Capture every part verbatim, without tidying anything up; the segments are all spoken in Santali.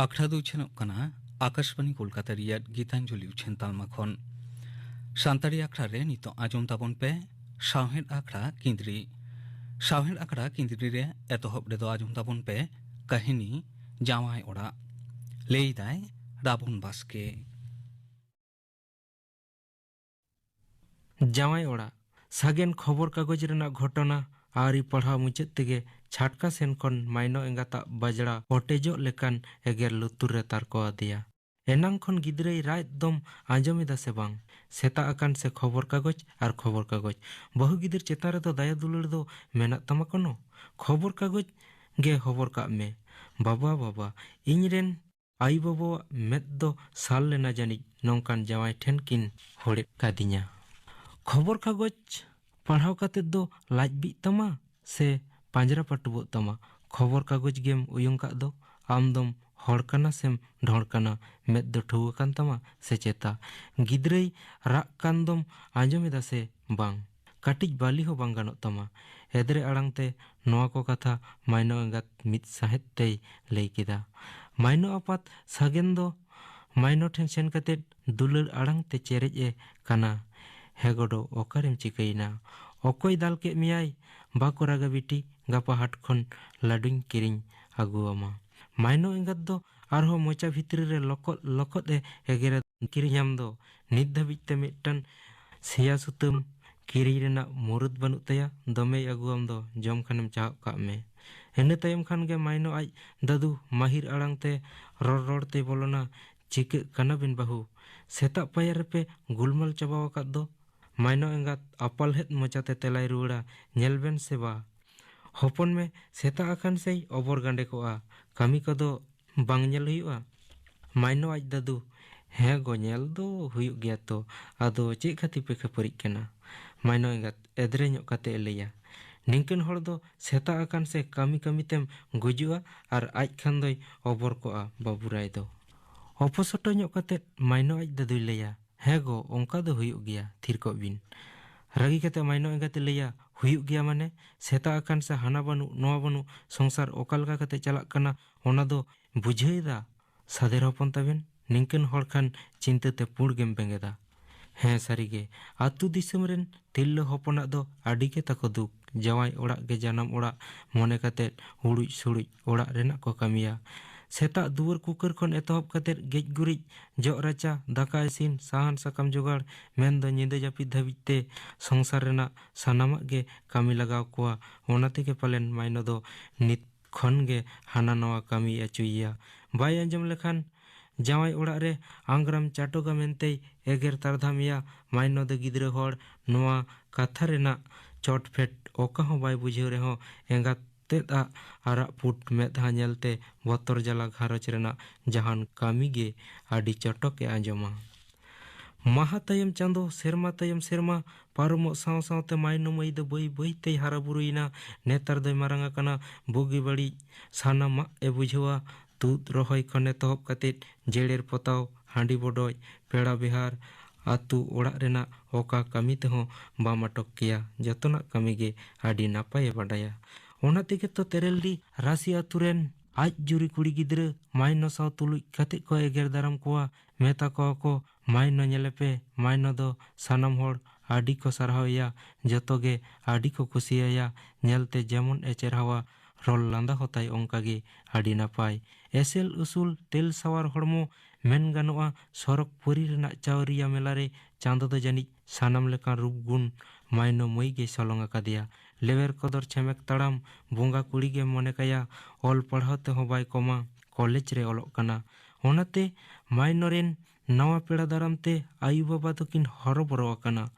ᱟᱠᱷᱲᱟ ᱫᱚ ᱩᱪᱷᱟᱹᱱᱚᱜ ᱠᱟᱱᱟ ᱟᱠᱟᱥᱵᱟᱱᱤ ᱠᱳᱞᱠᱟᱛᱟ ᱨᱮᱭᱟᱜ ᱜᱤᱛᱟᱧᱡᱚᱞᱤ ᱩᱪᱷᱟᱹᱱ ᱛᱟᱞᱢᱟ ᱠᱷᱚᱱ᱾ ᱥᱟᱱᱛᱟᱲᱤ ᱟᱠᱷᱲᱟ ᱨᱮ ᱱᱤᱛᱚᱜ ᱟᱸᱡᱚᱢ ᱛᱟᱵᱚᱱ ᱯᱮ ᱥᱟᱶᱦᱮᱫ ᱟᱠᱷᱲᱟ ᱠᱤᱸᱫᱽᱨᱤ᱾ ᱥᱟᱶᱦᱮᱫ ᱟᱠᱷᱲᱟ ᱠᱤᱸᱫᱽᱨᱤ ᱨᱮ ᱮᱛᱚᱦᱚᱵ ᱨᱮᱫᱚ ᱟᱸᱡᱚᱢ ᱛᱟᱵᱚᱱ ᱯᱮ ᱠᱟᱹᱦᱱᱤ ᱡᱟᱶᱟᱭ ᱚᱲᱟᱜ᱾ ᱞᱟᱹᱭᱫᱟᱭ ᱨᱟᱵᱚᱱ ᱵᱟᱥᱠᱮ᱾ ᱡᱟᱶᱟᱭ ᱚᱲᱟᱜ᱾ ᱥᱟᱜᱮᱱ ᱠᱷᱚᱵᱚᱨ ᱠᱟᱜᱚᱡᱽ ᱨᱮᱱᱟᱜ ᱜᱷᱚᱴᱚᱱᱟ ᱟᱹᱣᱨᱤ ᱯᱟᱲᱦᱟᱣ ᱢᱩᱪᱟᱹᱫ ᱛᱮᱜᱮ ᱪᱷᱟᱴᱠᱟ ᱥᱮᱱ ᱠᱷᱚᱱ ᱢᱟᱭᱱᱚ ᱮᱸᱜᱟᱛᱟᱜ ᱵᱟᱡᱽᱲᱟ ᱚᱴᱮᱡᱚᱜ ᱞᱮᱠᱟᱱ ᱮᱜᱮᱨ ᱞᱩᱛᱩᱨ ᱨᱮ ᱛᱟᱨᱠᱚ ᱟᱫᱮᱭᱟ᱾ ᱮᱱᱟᱝ ᱠᱷᱚᱱ ᱜᱤᱫᱽᱨᱟᱹᱭ ᱨᱟᱜ ᱮᱫ ᱫᱚᱢ ᱟᱸᱡᱚᱢ ᱮᱫᱟ ᱥᱮ ᱵᱟᱝ? ᱥᱮᱛᱟᱜ ᱟᱠᱟᱱ ᱥᱮ ᱠᱷᱚᱵᱚᱨ ᱠᱟᱜᱚᱡᱽ ᱟᱨ ᱠᱷᱚᱵᱚᱨ ᱠᱟᱜᱚᱡᱽ᱾ ᱵᱟᱹᱦᱩ ᱜᱤᱫᱟᱹᱨ ᱪᱮᱛᱟᱱ ᱨᱮᱫᱚ ᱫᱟᱭᱟ ᱫᱩᱞᱟᱹᱲ ᱫᱚ ᱢᱮᱱᱟᱜ ᱛᱟᱢᱟ ᱠᱳᱱᱳ? ᱠᱷᱚᱵᱚᱨ ᱠᱟᱜᱚᱡᱽ ᱜᱮ ᱦᱚᱵᱚᱨ ᱠᱟᱜ ᱢᱮ᱾ ᱵᱟᱵᱟ, ᱵᱟᱵᱟ, ᱤᱧ ᱨᱮᱱ ᱟᱭᱳ ᱵᱟᱵᱟᱣᱟᱜ ᱢᱮᱫ ᱫᱚ ᱥᱟᱞ ᱞᱮᱱᱟ ᱡᱟᱹᱱᱤᱡ ᱱᱚᱝᱠᱟᱱ ᱡᱟᱶᱟᱭ ᱴᱷᱮᱱ ᱠᱤᱱ ᱦᱚᱲᱮᱫ ᱠᱟᱫᱤᱧᱟ᱾ ᱠᱷᱚᱵᱚᱨ ᱠᱟᱜᱚᱡᱽ ᱯᱟᱲᱦᱟᱣ ᱠᱟᱛᱮ ᱫᱚ ᱞᱟᱡ ᱵᱤᱜ ᱛᱟᱢᱟ ᱥᱮ ᱯᱟᱸᱡᱽᱨᱟ ᱯᱟᱹᱴᱩᱵᱚᱜ ᱛᱟᱢᱟ? ᱠᱷᱚᱵᱚᱨ ᱠᱟᱜᱚᱡᱽ ᱜᱮᱢ ᱩᱭᱩᱝ ᱠᱟᱜ ᱫᱚ᱾ ᱟᱢ ᱫᱚᱢ ᱦᱚᱲ ᱠᱟᱱᱟ ᱥᱮᱢ ᱰᱷᱚᱲ ᱠᱟᱱᱟ? ᱢᱮᱫ ᱫᱚ ᱴᱷᱩᱣᱟᱹ ᱠᱟᱱ ᱛᱟᱢᱟ ᱥᱮ ᱪᱮᱛᱟ? ᱜᱤᱫᱽᱨᱟᱹᱭ ᱨᱟᱜ ᱠᱟᱱ ᱫᱚᱢ ᱟᱸᱡᱚᱢ ᱮᱫᱟ ᱥᱮ ᱵᱟᱝ? ᱠᱟᱹᱴᱤᱡ ᱵᱟᱹᱞᱤ ᱦᱚᱸ ᱵᱟᱝ ᱜᱟᱱᱚᱜ ᱛᱟᱢᱟ᱾ ᱮᱫᱽᱨᱮ ᱟᱲᱟᱝ ᱛᱮ ᱱᱚᱣᱟ ᱠᱚ ᱠᱟᱛᱷᱟ ᱢᱟᱭᱱᱚ ᱮᱸᱜᱟᱛ ᱢᱤᱫ ᱥᱟᱦᱮᱫ ᱛᱮᱭ ᱞᱟᱹᱭ ᱠᱮᱫᱟ᱾ ᱢᱟᱭᱱᱚ ᱟᱯᱟᱛ ᱥᱟᱜᱮᱱ ᱫᱚ ᱢᱟᱭᱱᱚ ᱴᱷᱮᱱ ᱥᱮᱱ ᱠᱟᱛᱮ ᱫᱩᱞᱟᱹᱲ ᱟᱲᱟᱝ ᱛᱮ ᱪᱮᱨᱮᱡ ᱮ ᱠᱟᱱᱟ, "ᱦᱮ ᱜᱚᱰᱚ, ᱚᱠᱟᱨᱮᱢ ᱪᱤᱠᱟᱹᱭᱮᱱᱟ? ᱚᱠᱚᱭ ᱫᱟᱞ ᱠᱮᱫ ᱢᱮᱭᱟᱭ? ᱵᱟᱠᱚ ᱨᱟᱜᱟ ᱵᱤᱴᱤ, ᱜᱟᱯᱟ ᱦᱟᱴ ᱠᱷᱚᱱ ᱞᱟᱹᱰᱩᱧ ᱠᱤᱨᱤᱧ ᱟᱹᱜᱩᱣᱟᱢᱟ᱾" ᱢᱟᱭᱱᱚ ᱮᱸᱜᱟᱛ ᱫᱚ ᱟᱨᱦᱚᱸ ᱢᱚᱪᱟ ᱵᱷᱤᱛᱨᱤ ᱨᱮ ᱞᱚᱠᱚᱫ ᱞᱚᱠᱚᱫ ᱮ ᱮᱜᱮᱨᱮ, "ᱠᱤᱨᱤᱧᱟᱢ ᱫᱚ ᱱᱤᱛ ᱫᱷᱟᱹᱵᱤᱡ ᱛᱮ ᱢᱤᱫᱴᱟᱝ ᱥᱮᱭᱟ ᱥᱩᱛᱟᱹᱢ ᱠᱤᱨᱤᱧ ᱨᱮᱱᱟᱜ ᱢᱩᱨᱩᱫ ᱵᱟᱹᱱᱩᱜ ᱛᱟᱭᱟ, ᱫᱚᱢᱮᱭ ᱟᱹᱜᱩᱣᱟᱢ ᱫᱚ, ᱡᱚᱢ ᱠᱷᱟᱱᱮᱢ ᱪᱟᱦᱟᱜ ᱠᱟᱜ ᱢᱮ᱾" ᱤᱱᱟᱹ ᱛᱟᱭᱚᱢ ᱠᱷᱟᱱ ᱜᱮ ᱢᱟᱭᱱᱚ ᱟᱡ ᱫᱟᱫᱩ ᱢᱟᱹᱦᱤᱨ ᱟᱲᱟᱝ ᱛᱮ ᱨᱚᱲ ᱨᱚᱲ ᱛᱮᱭ ᱵᱚᱞᱚᱱᱟ, "ᱪᱤᱠᱟᱹᱜ ᱠᱟᱱᱟ ᱵᱤᱱ ᱵᱟᱹᱦᱩ? ᱥᱮᱛᱟᱜ ᱯᱟᱭᱟᱨ ᱨᱮᱯᱮ ᱜᱩᱞᱢᱟᱞ ᱪᱟᱵᱟ ᱟᱠᱟᱫ ᱫᱚ?" ᱢᱟᱭᱱᱚ ᱮᱸᱜᱟᱛ ᱟᱯᱟᱞᱦᱮᱫ ᱢᱚᱪᱟᱛᱮ ᱛᱮᱞᱟᱭ ᱨᱩᱣᱟᱹᱲᱟ, "ᱧᱮᱞ ᱵᱮᱱ ᱥᱮ ᱵᱟ, ᱦᱚᱯᱚᱱ ᱢᱮ ᱥᱮᱛᱟᱜ ᱟᱠᱟᱱ ᱥᱮᱭ ᱚᱵᱚᱨ ᱜᱟᱸᱰᱮ ᱠᱚᱜᱼᱟ, ᱠᱟᱹᱢᱤ ᱠᱚᱫᱚ ᱵᱟᱝ ᱧᱮᱞ ᱦᱩᱭᱩᱜᱼᱟ?" ᱢᱟᱭᱱᱚ ᱟᱡ ᱫᱟᱫᱩ, "ᱦᱮᱸ ᱜᱚ, ᱧᱮᱞ ᱫᱚ ᱦᱩᱭᱩᱜ ᱜᱮᱭᱟ ᱛᱚ, ᱟᱫᱚ ᱪᱮᱫ ᱠᱷᱟᱹᱛᱤᱨ ᱯᱮ ᱠᱷᱟᱹᱯᱟᱹᱨᱤᱜ ᱠᱟᱱᱟ?" ᱢᱟᱭᱱᱚ ᱮᱸᱜᱟᱛ ᱮᱫᱽᱨᱮ ᱧᱚᱜ ᱠᱟᱛᱮ ᱮ ᱞᱟᱹᱭᱟ, "ᱱᱤᱝᱠᱟᱹᱱ ᱦᱚᱲ ᱫᱚ ᱥᱮᱛᱟᱜ ᱟᱠᱟᱱ ᱥᱮ ᱠᱟᱹᱢᱤ ᱠᱟᱹᱢᱤ ᱛᱮᱢ ᱜᱩᱡᱩᱜᱼᱟ ᱟᱨ ᱟᱡ ᱠᱷᱟᱱ ᱫᱚᱭ ᱚᱵᱚᱨ ᱠᱚᱜᱼᱟ ᱵᱟᱹᱵᱩ ᱨᱟᱭ ᱫᱚ᱾" ᱚᱯᱚᱥᱚᱴᱚ ᱧᱚᱜ ᱠᱟᱛᱮ ᱢᱟᱭᱱᱚ ᱟᱡ ᱫᱟᱫᱩᱭ ᱞᱟᱹᱭᱟ, "ᱦᱮᱸ ᱜᱚ, ᱚᱱᱠᱟ ᱫᱚ ᱦᱩᱭᱩᱜ ᱜᱮᱭᱟ, ᱛᱷᱤᱨ ᱠᱚᱜ ᱵᱤᱱ᱾ ᱨᱟᱹᱜᱤ ᱠᱟᱛᱮ ᱢᱟᱭᱱᱚ ᱮᱸᱜᱟᱛᱮ ᱞᱟᱹᱭᱟ, "ᱦᱩᱭᱩᱜ ᱜᱮᱭᱟ ᱢᱟᱱᱮ? ᱥᱮᱛᱟᱜ ᱟᱠᱟᱱ ᱥᱮ ᱦᱟᱱᱟ ᱵᱟᱹᱱᱩᱜ ᱱᱚᱣᱟ ᱵᱟᱹᱱᱩᱜ, ᱥᱚᱝᱥᱟᱨ ᱚᱠᱟ ᱞᱮᱠᱟ ᱠᱟᱛᱮ ᱪᱟᱞᱟᱜ ᱠᱟᱱᱟ ᱚᱱᱟ ᱫᱚ ᱵᱩᱡᱷᱟᱹᱣ ᱮᱫᱟ ᱥᱟᱫᱷᱮᱨ ᱦᱚᱯᱚᱱ ᱛᱟᱵᱮᱱ? ᱱᱤᱝᱠᱟᱹᱱ ᱦᱚᱲ ᱠᱷᱟᱱ ᱪᱤᱱᱛᱟᱹ ᱛᱮ ᱯᱩᱲ ᱜᱮᱢ ᱵᱮᱸᱜᱮᱫᱟ᱾ ᱦᱮᱸ ᱥᱟᱹᱨᱤ ᱜᱮ, ᱟᱹᱛᱩ ᱫᱤᱥᱚᱢ ᱨᱮᱱ ᱛᱤᱨᱞᱟᱹ ᱦᱚᱯᱚᱱᱟᱜ ᱫᱚ ᱟᱹᱰᱤ ᱜᱮ ᱛᱟᱠᱚ ᱫᱩᱠ᱾ ᱡᱟᱶᱟᱭ ᱚᱲᱟᱜ ᱜᱮ ᱡᱟᱱᱟᱢ ᱚᱲᱟᱜ ᱢᱚᱱᱮ ᱠᱟᱛᱮ ᱩᱲᱩᱡ ᱥᱩᱲᱩᱡ ᱚᱲᱟᱜ ᱨᱮᱱᱟᱜ ᱠᱚ ᱠᱟᱹᱢᱤᱭᱟ᱾ ᱥᱮᱛᱟᱜ ᱫᱩᱣᱟᱹᱨ ᱠᱩᱠᱟᱹᱨ ᱠᱷᱚᱱ ᱮᱛᱚᱦᱚᱵ ᱠᱟᱛᱮ ᱜᱮᱡ ᱜᱩᱨᱤᱡ, ᱡᱚᱜ ᱨᱟᱪᱟ, ᱫᱟᱠᱟ ᱤᱥᱤᱱ, ᱥᱟᱦᱟᱱ ᱥᱟᱠᱟᱢ ᱡᱚᱜᱟᱲ, ᱢᱮᱱᱫᱚ ᱧᱤᱫᱟᱹ ᱡᱟᱹᱯᱤᱫ ᱫᱷᱟᱹᱵᱤᱡ ᱛᱮ ᱥᱚᱝᱥᱟᱨ ᱨᱮᱱᱟᱜ ᱥᱟᱱᱟᱢᱟᱜ ᱜᱮ ᱠᱟᱹᱢᱤ ᱞᱟᱜᱟᱣ ᱠᱚᱣᱟ᱾ ᱚᱱᱟ ᱛᱮᱜᱮ ᱯᱟᱞᱮᱱ ᱢᱟᱭᱱᱚ ᱫᱚ ᱱᱤᱛ ᱠᱷᱚᱱ ᱜᱮ ᱦᱟᱱᱟ ᱱᱟᱣᱟ ᱠᱟᱹᱢᱤ ᱟᱹᱪᱩᱭᱮᱭᱟ᱾ ᱵᱟᱭ ᱟᱸᱡᱚᱢ ᱞᱮᱠᱷᱟᱱ ᱡᱟᱶᱟᱭ ᱚᱲᱟᱜ ᱨᱮ ᱟᱝᱜᱽᱨᱟᱢ ᱪᱟᱴᱚᱜᱟ ᱢᱮᱱᱛᱮᱭ ᱮᱜᱮᱨ ᱛᱟᱨᱫᱷᱟᱢᱮᱭᱟ᱾ ᱢᱟᱭᱱᱚ ᱫᱚ ᱜᱤᱫᱽᱨᱟᱹ ᱦᱚᱲ ᱱᱚᱣᱟ ᱠᱟᱛᱷᱟ ᱨᱮᱱᱟᱜ ᱪᱚᱴ ᱯᱷᱮᱰ ᱚᱠᱟ ᱦᱚᱸ ᱵᱟᱭ ᱵᱩᱡᱷᱟᱹᱣ ᱨᱮᱦᱚᱸ ᱮᱸᱜᱟᱛ ᱛᱮᱫ ᱟᱜ ᱟᱨᱟᱜ ᱯᱩᱰ ᱢᱮᱫᱦᱟ ᱧᱮᱞᱛᱮ ᱵᱚᱛᱚᱨ ᱡᱟᱞᱟ ᱜᱷᱟᱨᱚᱸᱡᱽ ᱨᱮᱱᱟᱜ ᱡᱟᱦᱟᱱ ᱠᱟᱹᱢᱤ ᱜᱮ ᱟᱹᱰᱤ ᱪᱚᱴᱚᱠ ᱮ ᱟᱸᱡᱚᱢᱟ᱾ ᱢᱟᱦᱟ ᱛᱟᱭᱚᱢ ᱪᱟᱸᱫᱚ, ᱥᱮᱨᱢᱟ ᱛᱟᱭᱚᱢ ᱥᱮᱨᱢᱟ ᱯᱟᱨᱚᱢᱚᱜ ᱥᱟᱶ ᱥᱟᱶᱛᱮ ᱢᱟᱭᱱᱚ ᱢᱟᱹᱭ ᱫᱚ ᱵᱟᱹᱭ ᱵᱟᱹᱭ ᱛᱮᱭ ᱦᱟᱨᱟ ᱵᱩᱨᱩᱭᱮᱱᱟ᱾ ᱱᱮᱛᱟᱨ ᱫᱚᱭ ᱢᱟᱨᱟᱝ ᱟᱠᱟᱱᱟ, ᱵᱩᱜᱤ ᱵᱟᱹᱲᱤᱡ ᱥᱟᱱᱟᱢᱟᱜ ᱮ ᱵᱩᱡᱷᱟᱹᱣᱟ᱾ ᱛᱩᱫ ᱨᱚᱦᱚᱭ ᱠᱷᱚᱱ ᱮᱛᱚᱦᱚᱵ ᱠᱟᱛᱮ ᱡᱮᱲᱮᱨ ᱯᱚᱛᱟᱣ, ᱦᱟᱺᱰᱤ ᱵᱚᱰᱚᱡ, ᱯᱮᱲᱟ ᱵᱮᱦᱟᱨ, ᱟᱹᱛᱩ ᱚᱲᱟᱜ ᱨᱮᱱᱟᱜ ᱚᱠᱟ ᱠᱟᱹᱢᱤ ᱛᱮᱦᱚᱸ ᱵᱟᱢ ᱟᱴᱚᱠ ᱠᱮᱭᱟ᱾ ᱡᱚᱛᱚᱱᱟᱜ ᱠᱟᱹᱢᱤ ᱜᱮ ᱟᱹᱰᱤ ᱱᱟᱯᱟᱭᱮ ᱵᱟᱰᱟᱭᱟ᱾ ᱚᱱᱟ ᱛᱮᱜᱮ ᱛᱚ ᱛᱮᱨᱮᱞᱰᱤ ᱨᱟᱥᱤ ᱟᱹᱛᱩ ᱨᱮᱱ ᱟᱡ ᱡᱩᱨᱤ ᱠᱩᱲᱤ ᱜᱤᱫᱽᱨᱟᱹ ᱢᱟᱭᱱᱚ ᱥᱟᱶ ᱛᱩᱞᱩᱡ ᱠᱟᱛᱮ ᱠᱚ ᱮᱜᱮᱨ ᱫᱟᱨᱟᱢ ᱠᱚᱣᱟ᱾ ᱢᱮᱛᱟ ᱠᱚᱣᱟ ᱠᱚ, "ᱢᱟᱭᱱᱚ ᱧᱮᱞᱮᱯᱮ, ᱢᱟᱭᱱᱚ ᱫᱚ ᱥᱟᱱᱟᱢ ᱦᱚᱲ ᱟᱹᱰᱤ ᱠᱚ ᱥᱟᱨᱦᱟᱣᱮᱭᱟ, ᱡᱚᱛᱚ ᱜᱮ ᱟᱹᱰᱤ ᱠᱚ ᱠᱩᱥᱤᱭᱟᱭᱟ, ᱧᱮᱞᱛᱮ ᱡᱮᱢᱚᱱ ᱮ ᱪᱮᱨᱦᱟᱣᱟ, ᱨᱚᱲ ᱞᱟᱸᱫᱟ ᱦᱚᱸᱛᱟᱭ ᱚᱱᱠᱟ ᱜᱮ ᱟᱹᱰᱤ ᱱᱟᱯᱟᱭ᱾ ᱮᱥᱮᱞ ᱩᱥᱩᱞ ᱛᱮᱞ ᱥᱟᱣᱟᱨ ᱦᱚᱲᱢᱚ, ᱢᱮᱱ ᱜᱟᱱᱚᱜᱼᱟ ᱥᱚᱨᱚᱜᱽᱯᱩᱨᱤ ᱨᱮᱱᱟᱜ ᱪᱟᱣᱨᱤᱭᱟ ᱢᱮᱞᱟ ᱨᱮ ᱪᱟᱸᱫᱚ ᱫᱚ ᱡᱟᱹᱱᱤᱡ ᱥᱟᱱᱟᱢ ᱞᱮᱠᱟᱱ ᱨᱩᱯ ᱜᱩᱱ ᱢᱟᱭᱱᱚ ᱢᱟᱹᱭ ᱜᱮᱭ ᱥᱚᱞᱚᱝ ᱟᱠᱟᱫᱮᱭᱟ᱾ ᱞᱮᱣᱮᱨ ᱠᱚᱫᱚᱨ ᱪᱷᱮᱢᱮᱠ ᱛᱟᱲᱟᱢ ᱵᱚᱸᱜᱟ ᱠᱩᱲᱤ ᱜᱮᱢ ᱢᱚᱱᱮ ᱠᱟᱭᱟ, ᱚᱞ ᱯᱟᱲᱦᱟᱣ ᱛᱮᱦᱚᱸ ᱵᱟᱭ ᱠᱚᱢᱟ, ᱠᱚᱞᱮᱡᱽ ᱨᱮ ᱚᱞᱚᱜ ᱠᱟᱱᱟ᱾ ᱚᱱᱟᱛᱮ ᱢᱟᱭᱱᱚ ᱨᱮᱱ ᱱᱟᱣᱟ ᱯᱮᱲᱟ ᱫᱟᱨᱟᱢ ᱛᱮ ᱟᱭᱳ ᱵᱟᱵᱟ ᱫᱚᱠᱤᱱ ᱦᱚᱨᱚᱵᱚᱨᱚ ᱟᱠᱟᱱᱟ᱾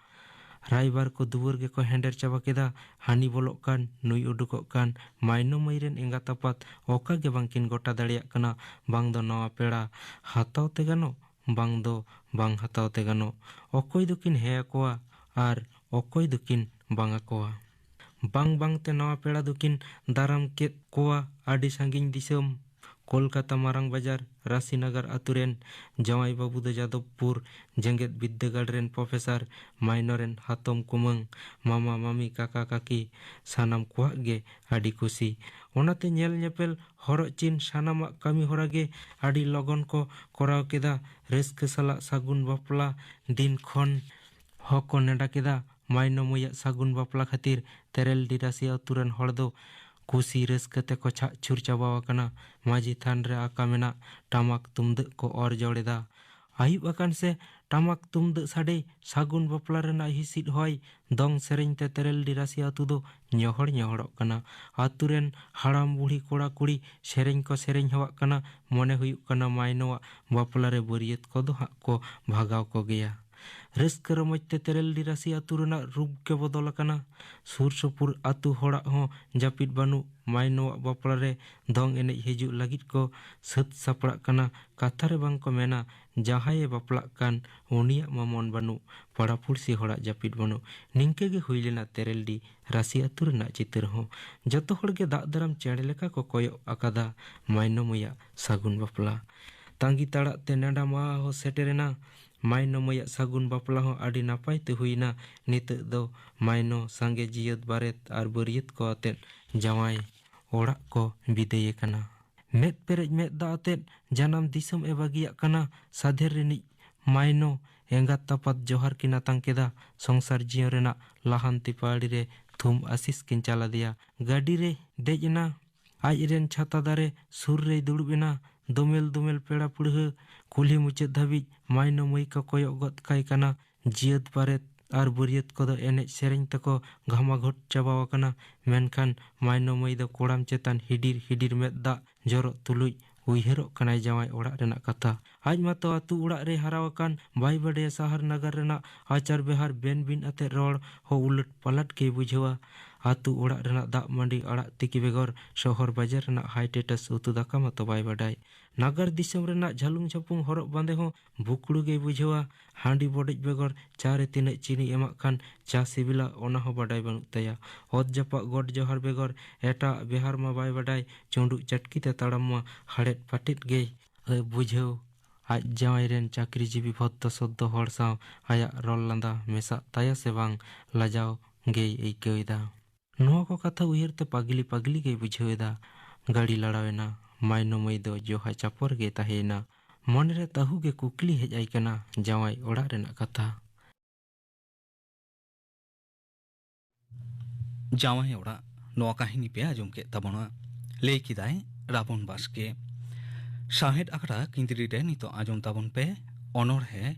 ᱨᱟᱭᱵᱟᱨ ᱠᱚ ᱫᱩᱣᱟᱹᱨ ᱜᱮᱠᱚ ᱦᱮᱸᱰᱮᱨ ᱪᱟᱵᱟ ᱠᱮᱫᱟ᱾ ᱦᱟᱹᱱᱤ ᱵᱚᱞᱚᱜ ᱠᱟᱱ, ᱱᱩᱭ ᱩᱰᱩᱠᱚᱜ ᱠᱟᱱ, ᱢᱟᱭᱱᱚ ᱢᱟᱹᱭ ᱨᱮᱱ ᱮᱸᱜᱟᱛ ᱟᱯᱟᱛ ᱚᱠᱟ ᱜᱮ ᱵᱟᱝᱠᱤᱱ ᱜᱚᱴᱟ ᱫᱟᱲᱮᱭᱟᱜ ᱠᱟᱱᱟ, ᱵᱟᱝ ᱫᱚ ᱱᱟᱣᱟ ᱯᱮᱲᱟ ᱦᱟᱛᱟᱣ ᱛᱮ ᱜᱟᱱᱚᱜ, ᱵᱟᱝ ᱫᱚ ᱵᱟᱝ ᱦᱟᱛᱟᱣ ᱛᱮ ᱜᱟᱱᱚᱜ᱾ ᱚᱠᱚᱭ ᱫᱚᱠᱤᱱ ᱦᱮᱸ ᱟᱠᱚᱣᱟ ᱟᱨ ᱚᱠᱚᱭ ᱫᱚᱠᱤᱱ ᱵᱟᱝ ᱟᱠᱚᱣᱟ᱾ ᱵᱟᱝ ᱵᱟᱝ ᱛᱮ ᱱᱟᱣᱟ ᱯᱮᱲᱟ ᱫᱚᱠᱤᱱ ᱫᱟᱨᱟᱢ ᱠᱮᱫ ᱠᱚᱣᱟ ᱟᱹᱰᱤ ᱥᱟᱺᱜᱤᱧ ᱫᱤᱥᱚᱢ᱾ ᱠᱳᱞᱠᱟᱛᱟ ᱢᱟᱨᱟᱝ ᱵᱟᱡᱟᱨ ᱨᱟᱥᱤᱱᱟᱜᱟᱨ ᱟᱛᱳ ᱨᱮᱱ ᱡᱟᱶᱟᱭ ᱵᱟᱹᱵᱩ ᱫᱚ ᱡᱟᱫᱚᱵᱽᱯᱩᱨ ᱡᱮᱜᱮᱛ ᱵᱤᱫᱽᱫᱟᱹᱜᱟᱲ ᱨᱮᱱ ᱯᱨᱚᱯᱷᱮᱥᱚᱨ, ᱢᱟᱭᱱᱚ ᱨᱮᱱ ᱦᱟᱛᱚᱢ ᱠᱩᱢᱟᱹᱝ, ᱢᱟᱢᱟ ᱢᱟᱢᱤ, ᱠᱟᱠᱟ ᱠᱟᱠᱤ, ᱥᱟᱱᱟᱢ ᱠᱚᱣᱟᱜ ᱜᱮ ᱟᱹᱰᱤ ᱠᱩᱥᱤ᱾ ᱚᱱᱟᱛᱮ ᱧᱮᱞ ᱧᱮᱯᱮᱞ, ᱦᱚᱨᱚᱜ ᱪᱤᱱ, ᱥᱟᱱᱟᱢᱟᱜ ᱠᱟᱹᱢᱤ ᱦᱚᱨᱟ ᱜᱮ ᱟᱹᱰᱤ ᱞᱚᱜᱚᱱ ᱠᱚ ᱠᱚᱨᱟᱣ ᱠᱮᱫᱟ᱾ ᱨᱟᱹᱥᱠᱟᱹ ᱥᱟᱞᱟᱜ ᱥᱟᱹᱜᱩᱱ ᱵᱟᱯᱞᱟ ᱫᱤᱱ ᱠᱷᱚᱱ ᱦᱚᱸᱠᱚ ᱱᱮᱰᱟ ᱠᱮᱫᱟ᱾ ᱢᱟᱭᱱᱚ ᱢᱟᱹᱭᱟᱜ ᱥᱟᱹᱜᱩᱱ ᱵᱟᱯᱞᱟ ᱠᱷᱟᱹᱛᱤᱨ ᱛᱮᱨᱮᱞᱰᱤ ᱨᱟᱥᱤ ᱟᱹᱛᱩ ᱨᱮᱱ ᱦᱚᱲ ᱫᱚ ᱠᱩᱥᱤ ᱨᱟᱹᱥᱠᱟᱹ ᱛᱮᱠᱚ ᱪᱷᱟᱜ ᱪᱷᱩᱨ ᱪᱟᱵᱟᱣ ᱟᱠᱟᱱᱟ᱾ ᱢᱟᱹᱡᱷᱤ ᱛᱷᱟᱱ ᱨᱮ ᱟᱠᱟ ᱢᱮᱱᱟᱜ ᱴᱟᱢᱟᱠ ᱛᱩᱢᱫᱟᱹᱜ ᱠᱚ ᱚᱨ ᱡᱚᱲ ᱮᱫᱟ᱾ ᱟᱹᱭᱩᱵ ᱟᱠᱟᱱ ᱥᱮ ᱴᱟᱢᱟᱠ ᱛᱩᱢᱫᱟᱹᱜ ᱥᱟᱰᱮ, ᱥᱟᱹᱜᱩᱱ ᱵᱟᱯᱞᱟ ᱨᱮᱱᱟᱜ ᱦᱤᱥᱤᱫ ᱦᱚᱭ, ᱫᱚᱝ ᱥᱮᱨᱮᱧ ᱛᱮ ᱛᱮᱨᱮᱞᱰᱤ ᱨᱟᱥᱤ ᱟᱹᱛᱩ ᱫᱚ ᱧᱚᱦᱚᱲ ᱧᱚᱦᱚᱲᱚᱜ ᱠᱟᱱᱟ᱾ ᱟᱹᱛᱩ ᱨᱮᱱ ᱦᱟᱲᱟᱢ ᱵᱩᱲᱦᱤ, ᱠᱚᱲᱟ ᱠᱩᱲᱤ ᱥᱮᱨᱮᱧ ᱠᱚ ᱥᱮᱨᱮᱧ ᱦᱚᱣᱟᱜ ᱠᱟᱱᱟ᱾ ᱢᱚᱱᱮ ᱦᱩᱭᱩᱜ ᱠᱟᱱᱟ ᱢᱟᱭᱱᱚᱣᱟᱜ ᱵᱟᱯᱞᱟ ᱨᱮ ᱵᱟᱹᱨᱭᱟᱹᱛ ᱠᱚᱫᱚ ᱦᱟᱸᱜ ᱠᱚ ᱵᱷᱟᱜᱟᱣ ᱠᱚᱜᱮᱭᱟ᱾ ᱨᱟᱹᱥᱠᱟᱹ ᱨᱚᱢᱚᱡᱽ ᱛᱮ ᱛᱮᱨᱮᱞᱰᱤ ᱨᱟᱥᱤ ᱟᱹᱛᱩ ᱨᱮᱱᱟᱜ ᱨᱩᱯ ᱜᱮ ᱵᱚᱫᱚᱞ ᱟᱠᱟᱱᱟ᱾ ᱥᱩᱨ ᱥᱩᱯᱩᱨ ᱟᱹᱛᱩ ᱦᱚᱲᱟᱜ ᱦᱚᱸ ᱡᱟᱹᱯᱤᱫ ᱵᱟᱹᱱᱩᱜ᱾ ᱢᱟᱭᱱᱚᱣᱟᱜ ᱵᱟᱯᱞᱟ ᱨᱮ ᱫᱚᱝ ᱮᱱᱮᱡ ᱦᱤᱡᱩᱜ ᱞᱟᱹᱜᱤᱫ ᱠᱚ ᱥᱟᱹᱛ ᱥᱟᱯᱲᱟᱜ ᱠᱟᱱᱟ᱾ ᱠᱟᱛᱷᱟ ᱨᱮ ᱵᱟᱝ ᱠᱚ ᱢᱮᱱᱟ, ᱡᱟᱦᱟᱸᱭᱮ ᱵᱟᱯᱞᱟᱜ ᱠᱟᱱ ᱩᱱᱤᱭᱟᱜ ᱢᱟ ᱢᱚᱱ ᱵᱟᱹᱱᱩᱜ, ᱯᱟᱲᱟ ᱯᱩᱲᱥᱤ ᱦᱚᱲᱟᱜ ᱡᱟᱹᱯᱤᱫ ᱵᱟᱹᱱᱩᱜ᱾ ᱱᱤᱝᱠᱟᱹ ᱜᱮ ᱦᱩᱭ ᱞᱮᱱᱟ ᱛᱮᱨᱮᱞᱰᱤ ᱨᱟᱥᱤ ᱟᱹᱛᱩ ᱨᱮᱱᱟᱜ ᱪᱤᱛᱟᱹᱨ ᱦᱚᱸ᱾ ᱡᱚᱛᱚ ᱦᱚᱲ ᱜᱮ ᱫᱟᱜ ᱫᱟᱨᱟᱢ ᱪᱮᱬᱮ ᱞᱮᱠᱟ ᱠᱚ ᱠᱚᱭᱚᱜ ᱟᱠᱟᱫᱟ ᱢᱟᱭᱱᱚ ᱢᱟᱹᱭᱟᱜ ᱥᱟᱹᱜᱩᱱ ᱵᱟᱯᱞᱟ᱾ ᱛᱟᱺᱜᱤ ᱛᱟᱲᱟᱜ ᱛᱮ ᱱᱮᱰᱟ ᱢᱟᱦᱟ ᱦᱚᱸ ᱥᱮᱴᱮᱨᱮᱱᱟ᱾ ᱢᱟᱭᱱᱚ ᱢᱟᱹᱭᱟᱜ ᱥᱟᱹᱜᱩᱱ ᱵᱟᱯᱞᱟ ᱦᱚᱸ ᱟᱹᱰᱤ ᱱᱟᱯᱟᱭ ᱛᱮ ᱦᱩᱭᱱᱟ᱾ ᱱᱤᱛᱚᱜ ᱫᱚ ᱢᱟᱭᱱᱚ ᱥᱟᱸᱜᱮ ᱡᱤᱭᱟᱹᱛ ᱵᱟᱨᱮᱛ ᱟᱨ ᱵᱟᱹᱨᱭᱟᱹᱛ ᱠᱚ ᱟᱛᱮᱫ ᱡᱟᱶᱟᱭ ᱚᱲᱟᱜ ᱠᱚ ᱵᱤᱫᱟᱹᱭᱮ ᱠᱟᱱᱟ᱾ ᱢᱮᱫ ᱯᱮᱨᱮᱡ ᱢᱮᱫ ᱫᱟᱜ ᱟᱛᱮᱫ ᱡᱟᱱᱟᱢ ᱫᱤᱥᱚᱢ ᱮ ᱵᱟᱹᱜᱤᱭᱟᱜ ᱠᱟᱱᱟ᱾ ᱥᱟᱫᱷᱮᱨ ᱨᱤᱱᱤᱡ ᱢᱟᱭᱱᱚ ᱮᱸᱜᱟᱛ ᱟᱯᱟᱛ ᱡᱚᱦᱟᱨ ᱠᱤᱱ ᱟᱛᱟᱝ ᱠᱮᱫᱟ᱾ ᱥᱚᱝᱥᱟᱨ ᱡᱤᱭᱚᱱ ᱨᱮᱱᱟᱜ ᱞᱟᱦᱟᱱᱛᱤ ᱯᱟᱹᱣᱲᱤ ᱨᱮ ᱛᱷᱩᱢ ᱟᱥᱤᱥ ᱠᱤᱱ ᱪᱟᱞ ᱟᱫᱮᱭᱟ᱾ ᱜᱟᱹᱰᱤ ᱨᱮ ᱫᱮᱡ ᱮᱱᱟ᱾ ᱟᱡ ᱨᱮᱱ ᱪᱷᱟᱛᱟ ᱫᱟᱨᱮ ᱥᱩᱨ ᱨᱮᱭ ᱫᱩᱲᱩᱵ ᱮᱱᱟ᱾ ᱫᱚᱢᱮᱞ ᱫᱚᱢᱮᱞ ᱯᱮᱲᱟ ᱯᱟᱹᱲᱦᱟᱹ ᱠᱩᱞᱦᱤ ᱢᱩᱪᱟᱹᱫ ᱫᱷᱟᱹᱵᱤᱡ ᱢᱟᱭᱱᱚ ᱢᱟᱹᱭ ᱠᱚ ᱠᱚᱭᱚᱜ ᱜᱚᱫ ᱠᱟᱭ ᱠᱟᱱᱟ᱾ ᱡᱤᱭᱟᱹᱛ ᱵᱟᱨᱮᱛ ᱟᱨ ᱵᱟᱹᱨᱭᱟᱹᱛ ᱠᱚᱫᱚ ᱮᱱᱮᱡ ᱥᱮᱨᱮᱧ ᱛᱮᱠᱚ ᱜᱷᱟᱢᱟ ᱜᱷᱚᱴ ᱪᱟᱵᱟᱣ ᱟᱠᱟᱱᱟ᱾ ᱢᱮᱱᱠᱷᱟᱱ ᱢᱟᱭᱱᱚ ᱢᱟᱹᱭ ᱫᱚ ᱠᱚᱲᱟᱢ ᱪᱮᱛᱟᱱ ᱦᱤᱰᱤᱨ ᱦᱤᱰᱤᱨ ᱢᱮᱫ ᱫᱟᱜ ᱡᱚᱨᱚᱜ ᱛᱩᱞᱩᱡ ᱩᱭᱦᱟᱹᱨᱚᱜ ᱠᱟᱱᱟᱭ ᱡᱟᱶᱟᱭ ᱚᱲᱟᱜ ᱨᱮᱱᱟᱜ ᱠᱟᱛᱷᱟ᱾ ᱟᱡ ᱢᱟᱛᱚ ᱟᱹᱛᱩ ᱚᱲᱟᱜ ᱨᱮᱭ ᱦᱟᱨᱟᱣ ᱟᱠᱟᱱ, ᱵᱟᱭ ᱵᱟᱰᱟᱭᱟ ᱥᱟᱦᱟᱨ ᱱᱟᱜᱟᱨ ᱨᱮᱱᱟᱜ ᱟᱪᱟᱨ ᱵᱮᱦᱟᱨ᱾ ᱵᱮᱱ ᱵᱤᱱ ᱟᱛᱮᱫ ᱨᱚᱲ ᱦᱚᱸ ᱩᱞᱟᱹᱴ ᱯᱟᱞᱟᱴ ᱜᱮᱭ ᱵᱩᱡᱷᱟᱹᱣᱟ᱾ ᱟᱹᱛᱩ ᱚᱲᱟᱜ ᱨᱮᱱᱟᱜ ᱫᱟᱜ ᱢᱟᱹᱰᱤ ᱟᱲᱟᱜ ᱛᱤᱠᱤ ᱵᱮᱜᱚᱨ ᱥᱚᱦᱚᱨ ᱵᱟᱡᱟᱨ ᱨᱮᱱᱟᱜ ᱦᱟᱭ ᱴᱮᱴᱟᱥ ᱩᱛᱩ ᱫᱟᱠᱟ ᱢᱟᱛᱚ ᱵᱟᱭ ᱵᱟᱰᱟᱭ᱾ ᱱᱟᱜᱟᱨ ᱫᱤᱥᱚᱢ ᱨᱮᱱᱟᱜ ᱡᱷᱟᱹᱞᱩᱢ ᱡᱷᱟᱹᱯᱩᱢ ᱦᱚᱨᱚᱜ ᱵᱟᱸᱫᱮ ᱦᱚᱸ ᱵᱩᱠᱲᱩ ᱜᱮᱭ ᱵᱩᱡᱷᱟᱹᱣᱟ᱾ ᱦᱟᱺᱰᱤ ᱵᱚᱰᱚᱡ ᱵᱮᱜᱚᱨ ᱪᱟ ᱨᱮ ᱛᱤᱱᱟᱹᱜ ᱪᱤᱱᱤ ᱮᱢᱟᱜ ᱠᱷᱟᱱ ᱪᱟ ᱥᱤᱵᱤᱞᱟ, ᱚᱱᱟ ᱦᱚᱸ ᱵᱟᱰᱟᱭ ᱵᱟᱹᱱᱩᱜ ᱛᱟᱭᱟ᱾ ᱚᱛ ᱡᱟᱯᱟᱜ ᱜᱚᱰ ᱡᱚᱦᱟᱨ ᱵᱮᱜᱚᱨ ᱮᱴᱟᱜ ᱵᱮᱦᱟᱨ ᱢᱟ ᱵᱟᱭ ᱵᱟᱰᱟᱭ᱾ ᱪᱩᱸᱰᱩᱜ ᱪᱟᱴᱠᱤ ᱛᱮ ᱛᱟᱲᱟᱢ ᱢᱟ ᱦᱟᱲᱮᱫ ᱯᱟᱴᱮᱫ ᱜᱮᱭ ᱵᱩᱡᱷᱟᱹᱣ᱾ ᱟᱡ ᱡᱟᱶᱟᱭ ᱨᱮᱱ ᱪᱟᱹᱠᱨᱤᱡᱤᱵᱤ ᱵᱷᱚᱫᱫᱚ ᱥᱚᱫᱫᱚ ᱦᱚᱲ ᱥᱟᱶ ᱟᱭᱟᱜ ᱨᱚᱲ ᱞᱟᱸᱫᱟ ᱢᱮᱥᱟᱜ ᱛᱟᱭᱟ ᱥᱮ ᱵᱟᱝ, ᱞᱟᱡᱟᱣ ᱜᱮᱭ ᱟᱹᱭᱠᱟᱹᱣ ᱮᱫᱟ᱾ ᱱᱚᱣᱟ ᱠᱚ ᱠᱟᱛᱷᱟ ᱩᱭᱦᱟᱹᱨ ᱛᱮ ᱯᱟᱜᱽᱞᱤ ᱯᱟᱜᱽᱞᱤ ᱜᱮᱭ ᱵᱩᱡᱷᱟᱹᱣ ᱮᱫᱟ᱾ ᱜᱟᱹᱰᱤ ᱞᱟᱲᱟᱣ ᱮᱱᱟ᱾ ᱢᱟᱭᱱᱚ ᱢᱟᱹᱭ ᱫᱚ ᱡᱚᱦᱟ ᱪᱟᱯᱚᱨ ᱜᱮ ᱛᱟᱦᱮᱸᱭᱮᱱᱟ᱾ ᱢᱚᱱᱮᱨᱮ ᱛᱟᱹᱦᱩ ᱜᱮ ᱠᱩᱠᱞᱤ ᱦᱮᱡ ᱟᱭ ᱠᱟᱱᱟ ᱡᱟᱶᱟᱭ ᱚᱲᱟᱜ ᱨᱮᱱᱟᱜ ᱠᱟᱛᱷᱟ᱾ ᱡᱟᱶᱟᱭ ᱚᱲᱟᱜ, ᱱᱚᱣᱟ ᱠᱟᱹᱦᱱᱤ ᱯᱮ ᱟᱸᱡᱚᱢ ᱠᱮᱫ ᱛᱟᱵᱚᱱᱟ᱾ ᱞᱟᱹᱭ ᱠᱮᱫᱟᱭ ᱨᱟᱵᱚᱱ ᱵᱟᱥᱠᱮ᱾ ᱥᱟᱶᱦᱮᱫ ᱟᱠᱷᱲᱟ ᱠᱤᱸᱫᱽᱨᱤ ᱨᱮ ᱱᱤᱛᱚᱜ ᱟᱸᱡᱚᱢ ᱛᱟᱵᱚᱱ ᱯᱮ ᱚᱱᱚᱬᱦᱮ᱾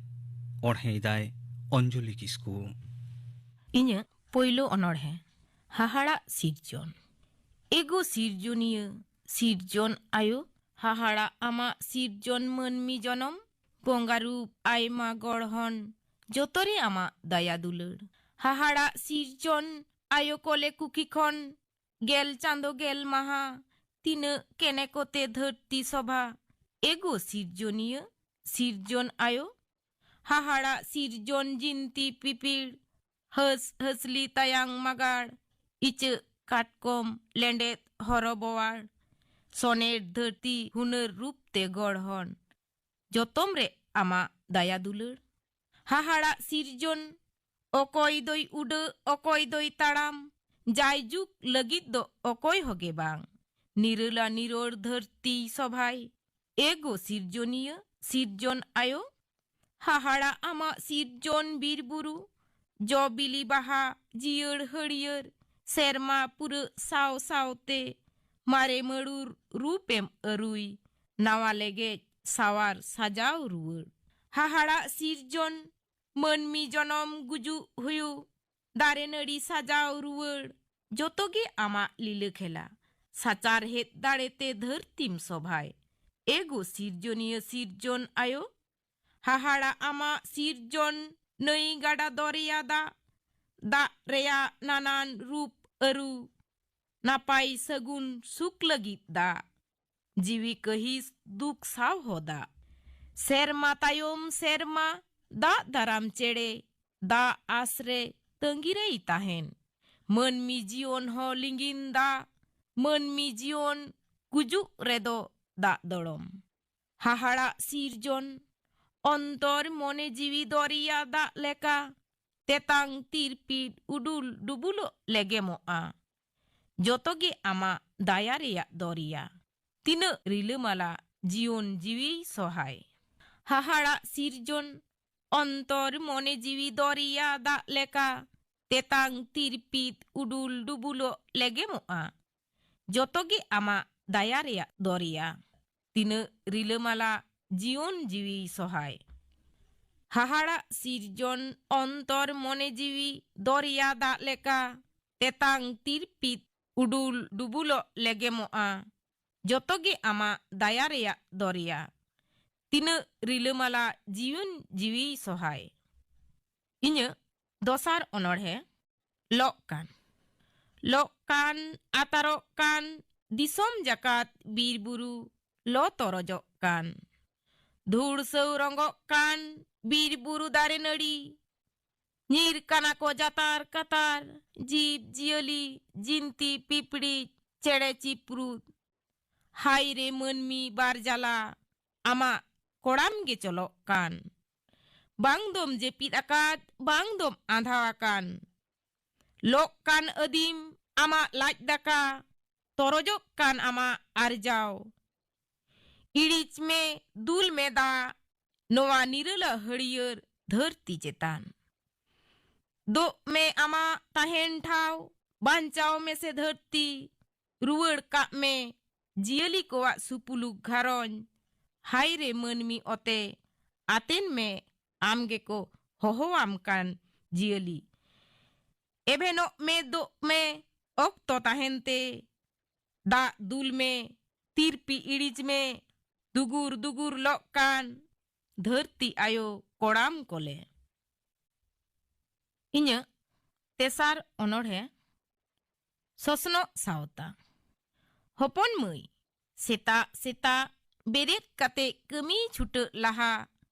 ᱚᱬᱦᱮᱭᱮᱫᱟᱭ ᱚᱧᱡᱚᱞᱤ ᱠᱤᱥᱠᱩ᱾ ᱤᱧᱟᱹᱜ ᱯᱳᱭᱞᱳ ᱚᱱᱚᱬᱦᱮ, ᱦᱟᱦᱟᱲᱟᱜ ᱥᱤᱨᱡᱚᱱ᱾ ᱮᱜᱳ ᱥᱤᱨᱡᱚᱱᱤᱭᱟᱹ, ᱥᱤᱨᱡᱚᱱ ᱟᱭᱳ, ᱦᱟᱦᱟᱲᱟᱜ ᱟᱢᱟᱜ ᱥᱤᱨᱡᱚᱱ ᱢᱟᱹᱱᱢᱤ ᱡᱚᱱᱚᱢ, ᱵᱚᱸᱜᱟ ᱨᱩᱯ ᱟᱭᱢᱟ ᱜᱚᱲᱦᱚᱱ, ᱡᱚᱛᱚᱨᱮ ᱟᱢᱟᱜ ᱫᱟᱭᱟ ᱫᱩᱞᱟᱹᱲ᱾ ᱦᱟᱦᱟᱲᱟᱜ ᱥᱤᱨᱡᱚᱱ ᱟᱭᱳ ᱠᱚᱞᱮ ᱠᱩᱠᱷᱤ ᱠᱷᱚᱱ, ᱜᱮᱞ ᱪᱟᱸᱫᱚ ᱜᱮᱞ ᱢᱟᱦᱟ, ᱛᱤᱱᱟᱹᱜ ᱠᱮᱱᱮ ᱠᱚᱛᱮ ᱫᱷᱟᱹᱨᱛᱤ ᱥᱚᱵᱷᱟ᱾ ᱮᱜᱳ ᱥᱤᱨᱡᱚᱱᱤᱭᱟᱹ, ᱥᱤᱨᱡᱚᱱ ᱟᱭᱳ, ᱦᱟᱦᱟᱲᱟᱜ ᱥᱤᱨᱡᱚᱱ ᱡᱤᱱᱛᱤ ᱯᱤᱯᱤᱲ, ᱦᱟᱹᱥ ᱦᱟᱹᱥᱞᱤ ᱛᱟᱭᱟᱝ ᱢᱟᱜᱟᱲ, ᱤᱪᱟᱹᱜ ᱠᱟᱴᱠᱚᱢ ᱞᱮᱸᱰᱮᱫ ᱦᱚᱨᱚ ᱵᱚᱣᱟᱲ, ᱥᱚᱱᱮᱨ ᱫᱷᱟᱹᱨᱛᱤ ᱦᱩᱱᱟᱹᱨ ᱨᱩᱯ ᱛᱮ ᱜᱚᱲᱦᱚᱱ, ᱡᱚᱛᱚᱢ ᱨᱮ ᱟᱢᱟᱜ ᱫᱟᱭᱟ ᱫᱩᱞᱟᱹᱲ᱾ ᱦᱟᱦᱟᱲᱟᱜ ᱥᱤᱨᱡᱚᱱ, ᱚᱠᱚᱭ ᱫᱚᱭ ᱩᱰᱟᱹᱜ, ᱚᱠᱚᱭ ᱫᱚᱭ ᱛᱟᱲᱟᱢ, ᱡᱟᱭᱡᱩᱜᱽ ᱞᱟᱹᱜᱤᱫ ᱫᱚ ᱚᱠᱚᱭ ᱦᱚᱸᱜᱮ ᱵᱟᱝ᱾ ᱱᱤᱨᱟᱹᱞᱟ ᱱᱤᱨᱚᱲ ᱫᱷᱟᱹᱨᱛᱤᱭ ᱥᱚᱵᱷᱟᱭ᱾ ᱮᱜᱳ ᱥᱤᱨᱡᱚᱱᱤᱭᱟᱹ, ᱥᱤᱨᱡᱚᱱ ᱟᱭᱳ, ᱦᱟᱦᱟᱲᱟ ᱟᱢᱟᱜ ᱥᱤᱨᱡᱚᱱ ᱵᱤᱨ ᱵᱩᱨᱩ, ᱡᱚ ᱵᱤᱞᱤ ᱵᱟᱦᱟ ᱡᱤᱭᱟᱹᱲ ᱦᱟᱹᱨᱭᱟᱹᱲ, ᱥᱮᱨᱢᱟ ᱯᱩᱨᱟᱹᱜ ᱥᱟᱶ ᱥᱟᱶᱛᱮ ᱢᱟᱨᱮ ᱢᱟᱹᱲᱩᱨ ᱨᱩᱯᱮᱢ ᱟᱹᱨᱩᱭ, ᱱᱟᱣᱟ ᱞᱮᱜᱮᱡ ᱥᱟᱣᱟᱨ ᱥᱟᱡᱟᱣ ᱨᱩᱣᱟᱹᱲ᱾ ᱦᱟᱦᱟᱲᱟᱜ ᱥᱤᱨᱡᱚᱱ, ᱢᱟᱹᱱᱢᱤ ᱡᱚᱱᱚᱢ ᱜᱩᱡᱩᱜ ᱦᱩᱭᱩᱜ, ᱫᱟᱨᱮ ᱱᱟᱹᱲᱤ ᱥᱟᱡᱟᱣ ᱨᱩᱣᱟᱹᱲ, ᱡᱚᱛᱚ ᱜᱮ ᱟᱢᱟᱜ ᱞᱤᱞᱟᱹ ᱠᱷᱮᱞᱟ᱾ ᱥᱟᱪᱟᱨᱦᱮᱫ ᱫᱟᱲᱮᱛᱮ ᱫᱷᱟᱹᱨᱛᱤᱢ ᱥᱚᱵᱷᱟᱭ᱾ ᱮᱜᱳ ᱥᱤᱨᱡᱚᱱᱤᱭᱟᱹ ᱥᱤᱨᱡᱚᱱ ᱟᱭᱳ, ᱦᱟᱦᱟᱲᱟ ᱟᱢᱟᱜ ᱥᱤᱨᱡᱚᱱ, ᱱᱟᱹᱭ ᱜᱟᱰᱟ ᱫᱚᱨᱭᱟ ᱫᱟᱜ, ᱫᱟᱜ ᱨᱮᱭᱟᱜ ᱱᱟᱱᱟᱱ ᱨᱩᱯ ᱟᱹᱨᱩ, ᱱᱟᱯᱟᱭ ᱥᱟᱹᱜᱩᱱ ᱥᱩᱠ ᱞᱟᱹᱜᱤᱫ ᱫᱟᱜ, ᱡᱤᱣᱤ ᱠᱟᱹᱦᱤᱥ ᱫᱩᱠ ᱥᱟᱶ ᱦᱚᱸ ᱫᱟᱜ᱾ ᱥᱮᱨᱢᱟ ᱛᱟᱭᱚᱢ ᱥᱮᱨᱢᱟ ᱫᱟᱜ ᱫᱟᱨᱟᱢ ᱪᱮᱬᱮ ᱫᱟᱜ ᱟᱥ ᱨᱮ ᱛᱟᱺᱜᱤ ᱨᱮᱭ ᱛᱟᱦᱮᱱ᱾ ᱢᱟᱹᱱᱢᱤ ᱡᱤᱭᱚᱱ ᱦᱚᱸ ᱞᱤᱸᱜᱤᱱ ᱫᱟᱜ, ᱢᱟᱹᱱᱢᱤ ᱡᱤᱭᱚᱱ ᱜᱩᱡᱩᱜ ᱨᱮᱫᱚ ᱫᱟᱜ ᱫᱚᱲᱚᱢ᱾ ᱦᱟᱦᱟᱲᱟᱜ ᱥᱤᱨᱡᱚᱱ, ᱚᱱᱛᱚᱨ ᱢᱚᱱᱮ ᱡᱤᱣᱤ ᱫᱚᱨᱭᱟ ᱫᱟᱜ ᱞᱮᱠᱟ, ᱛᱮᱛᱟᱝ ᱛᱤᱨᱯᱤᱫ ᱩᱰᱩᱞ ᱰᱩᱵᱩᱞᱚᱜ ᱞᱮᱜᱮᱢᱚᱜᱼᱟ᱾ ᱡᱚᱛᱚ ᱜᱮ ᱟᱢᱟᱜ ᱫᱟᱭᱟ ᱨᱮᱭᱟᱜ ᱫᱚᱨᱭᱟ᱾ ᱛᱤᱱᱟᱹᱜ ᱨᱤᱞᱟᱹᱢᱟᱞᱟ ᱡᱤᱭᱚᱱ ᱡᱤᱣᱤ ᱥᱚᱦᱟᱭ᱾ ᱦᱟᱦᱟᱲᱟᱜ ᱥᱤᱨᱡᱚᱱ, ᱚᱱᱛᱚᱨ ᱢᱚᱱᱮ ᱡᱤᱣᱤ ᱫᱚᱨᱭᱟ ᱫᱟᱜ ᱞᱮᱠᱟ, ᱛᱮᱛᱟᱝ ᱛᱤᱨᱯᱤᱛ ᱩᱰᱩᱞ ᱰᱩᱵᱩᱞᱚᱜ ᱞᱮᱜᱮᱢᱚᱜᱼᱟ᱾ ᱡᱚᱛᱚ ᱜᱮ ᱟᱢᱟᱜ ᱫᱟᱭᱟ ᱨᱮᱭᱟᱜ ᱫᱚᱨᱭᱟ᱾ ᱛᱤᱱᱟᱹᱜ ᱨᱤᱞᱟᱹᱢᱟᱞᱟ ᱡᱤᱭᱚᱱ ᱡᱤᱣᱤ ᱥᱚᱦᱟᱭ᱾ ᱦᱟᱦᱟᱲᱟᱜ ᱥᱤᱨᱡᱚᱱ, ᱚᱱᱛᱚᱨ ᱢᱚᱱᱮ ᱡᱤᱣᱤ ᱫᱚᱨᱭᱟ ᱫᱟᱜ ᱞᱮᱠᱟ, ᱛᱮᱛᱟᱝ ᱛᱤᱨᱯᱤᱛ ᱩᱰᱩᱞ ᱰᱩᱵᱩᱞᱚᱜ ᱞᱮᱜᱮᱢᱚᱜᱼᱟ᱾ ᱡᱚᱛᱚ ᱜᱮ ᱟᱢᱟᱜ ᱫᱟᱭᱟ ᱨᱮᱭᱟᱜ ᱫᱚᱨᱭᱟ᱾ ᱛᱤᱱᱟᱹᱜ ᱨᱤᱞᱟᱹᱢᱟᱞᱟ ᱡᱤᱭᱚᱱ ᱡᱤᱣᱤ ᱥᱚᱦᱟᱭ᱾ ᱤᱧᱟᱹᱜ ᱫᱚᱥᱟᱨ ᱚᱱᱚᱬᱦᱮ, ᱞᱚᱜ ᱠᱟᱱ᱾ ᱞᱚᱜ ᱠᱟᱱ, ᱟᱛᱟᱨᱚᱜ ᱠᱟᱱ, ᱫᱤᱥᱚᱢ ᱡᱟᱠᱟᱛ ᱵᱤᱨ ᱵᱩᱨᱩ ᱞᱚ ᱛᱚᱨᱚᱡᱚᱜ ᱠᱟᱱ᱾ ᱫᱷᱩᱲ ᱥᱟᱹᱣ ᱨᱚᱸᱜᱚᱜ ᱠᱟᱱ ᱵᱤᱨ ᱵᱩᱨᱩ ᱫᱟᱨᱮ ᱱᱟᱹᱲᱤ᱾ ᱧᱤᱨ ᱠᱟᱱᱟ ᱠᱚ ᱡᱟᱛᱟᱨ ᱠᱟᱛᱟᱨ ᱡᱤᱵᱽ ᱡᱤᱭᱟᱹᱞᱤ, ᱡᱤᱱᱛᱤ ᱯᱤᱯᱲᱤ, ᱪᱮᱬᱮ ᱪᱤᱯᱨᱩᱫ᱾ ᱦᱟᱭ ᱨᱮ ᱢᱟᱹᱱᱢᱤ ᱵᱟᱨ ᱡᱟᱞᱟ, ᱟᱢᱟᱜ ᱠᱚᱲᱟᱢ ᱜᱮ ᱪᱚᱞᱚᱜ ᱠᱟᱱ᱾ ᱵᱟᱝ ᱫᱚᱢ ᱡᱟᱹᱯᱤᱫ ᱟᱠᱟᱫ, ᱵᱟᱝ ᱫᱚᱢ ᱟᱸᱫᱷᱟ ᱟᱠᱟᱱ᱾ ᱞᱚᱜ ᱠᱟᱱ ᱟᱹᱫᱤᱢ ᱟᱢᱟᱜ ᱞᱟᱡ ᱫᱟᱠᱟ, ᱛᱚᱨᱚᱡᱚᱜ ᱠᱟᱱ ᱟᱢᱟᱜ ᱟᱨᱡᱟᱣ᱾ ᱤᱲᱤᱡ ᱢᱮ, ᱫᱩᱞ ᱢᱮ ᱫᱟᱜ, ᱱᱚᱣᱟ ᱱᱤᱨᱟᱹᱞᱟ ᱦᱟᱹᱨᱭᱟᱹᱲ ᱫᱷᱟᱹᱨᱛᱤ ᱪᱮᱛᱟᱱ᱾ ᱫᱳᱜ ᱢᱮ ᱟᱢᱟᱜ ᱛᱟᱦᱮᱱ ᱴᱷᱟᱶ, ᱵᱟᱧᱪᱟᱣ ᱢᱮᱥᱮ ᱫᱷᱟᱹᱨᱛᱤ, ᱨᱩᱣᱟᱹᱲ ᱠᱟᱜ ᱢᱮ ᱡᱤᱭᱟᱹᱞᱤ ᱠᱚᱣᱟᱜ ᱥᱩᱯᱩᱞᱩᱠ ᱜᱷᱟᱨᱚᱸᱡᱽ᱾ ᱦᱟᱭ ᱨᱮ ᱢᱟᱹᱱᱢᱤ ᱚᱛᱮ, ᱟᱛᱮᱱ ᱢᱮ ᱟᱢ ᱜᱮᱠᱚ ᱦᱚᱦᱚᱣᱟᱢ ᱠᱟᱱ ᱡᱤᱭᱟᱹᱞᱤ᱾ ᱮᱵᱷᱮᱱᱚᱜ ᱢᱮ, ᱫᱳᱜ ᱢᱮ, ᱚᱠᱛᱚ ᱛᱟᱦᱮᱱ ᱛᱮ᱾ ᱫᱟᱜ ᱫᱩᱞ ᱢᱮ, ᱛᱤᱨᱯᱤ ᱤᱲᱤᱡ ᱢᱮ, ᱫᱩᱜᱩᱨ ᱫᱩᱜᱩᱨ ᱞᱚᱜ ᱠᱟᱱ ᱫᱷᱟᱹᱨᱛᱤ ᱟᱭᱳ ᱠᱚᱲᱟᱢ ᱠᱚᱞᱮ᱾ ᱤᱧᱟᱹᱜ ᱛᱮᱥᱟᱨ ᱚᱱᱚᱬᱦᱮ, ᱥᱚᱥᱱᱚᱜ ᱥᱟᱶᱛᱟ᱾ ᱦᱚᱯᱚᱱ ᱢᱟᱹᱭ, ᱥᱮᱛᱟᱜ ᱥᱮᱛᱟᱜ ᱵᱮᱨᱮᱫ ᱠᱟᱛᱮ ᱠᱟᱹᱢᱤ ᱪᱷᱩᱴᱟᱹᱜ ᱞᱟᱦᱟ,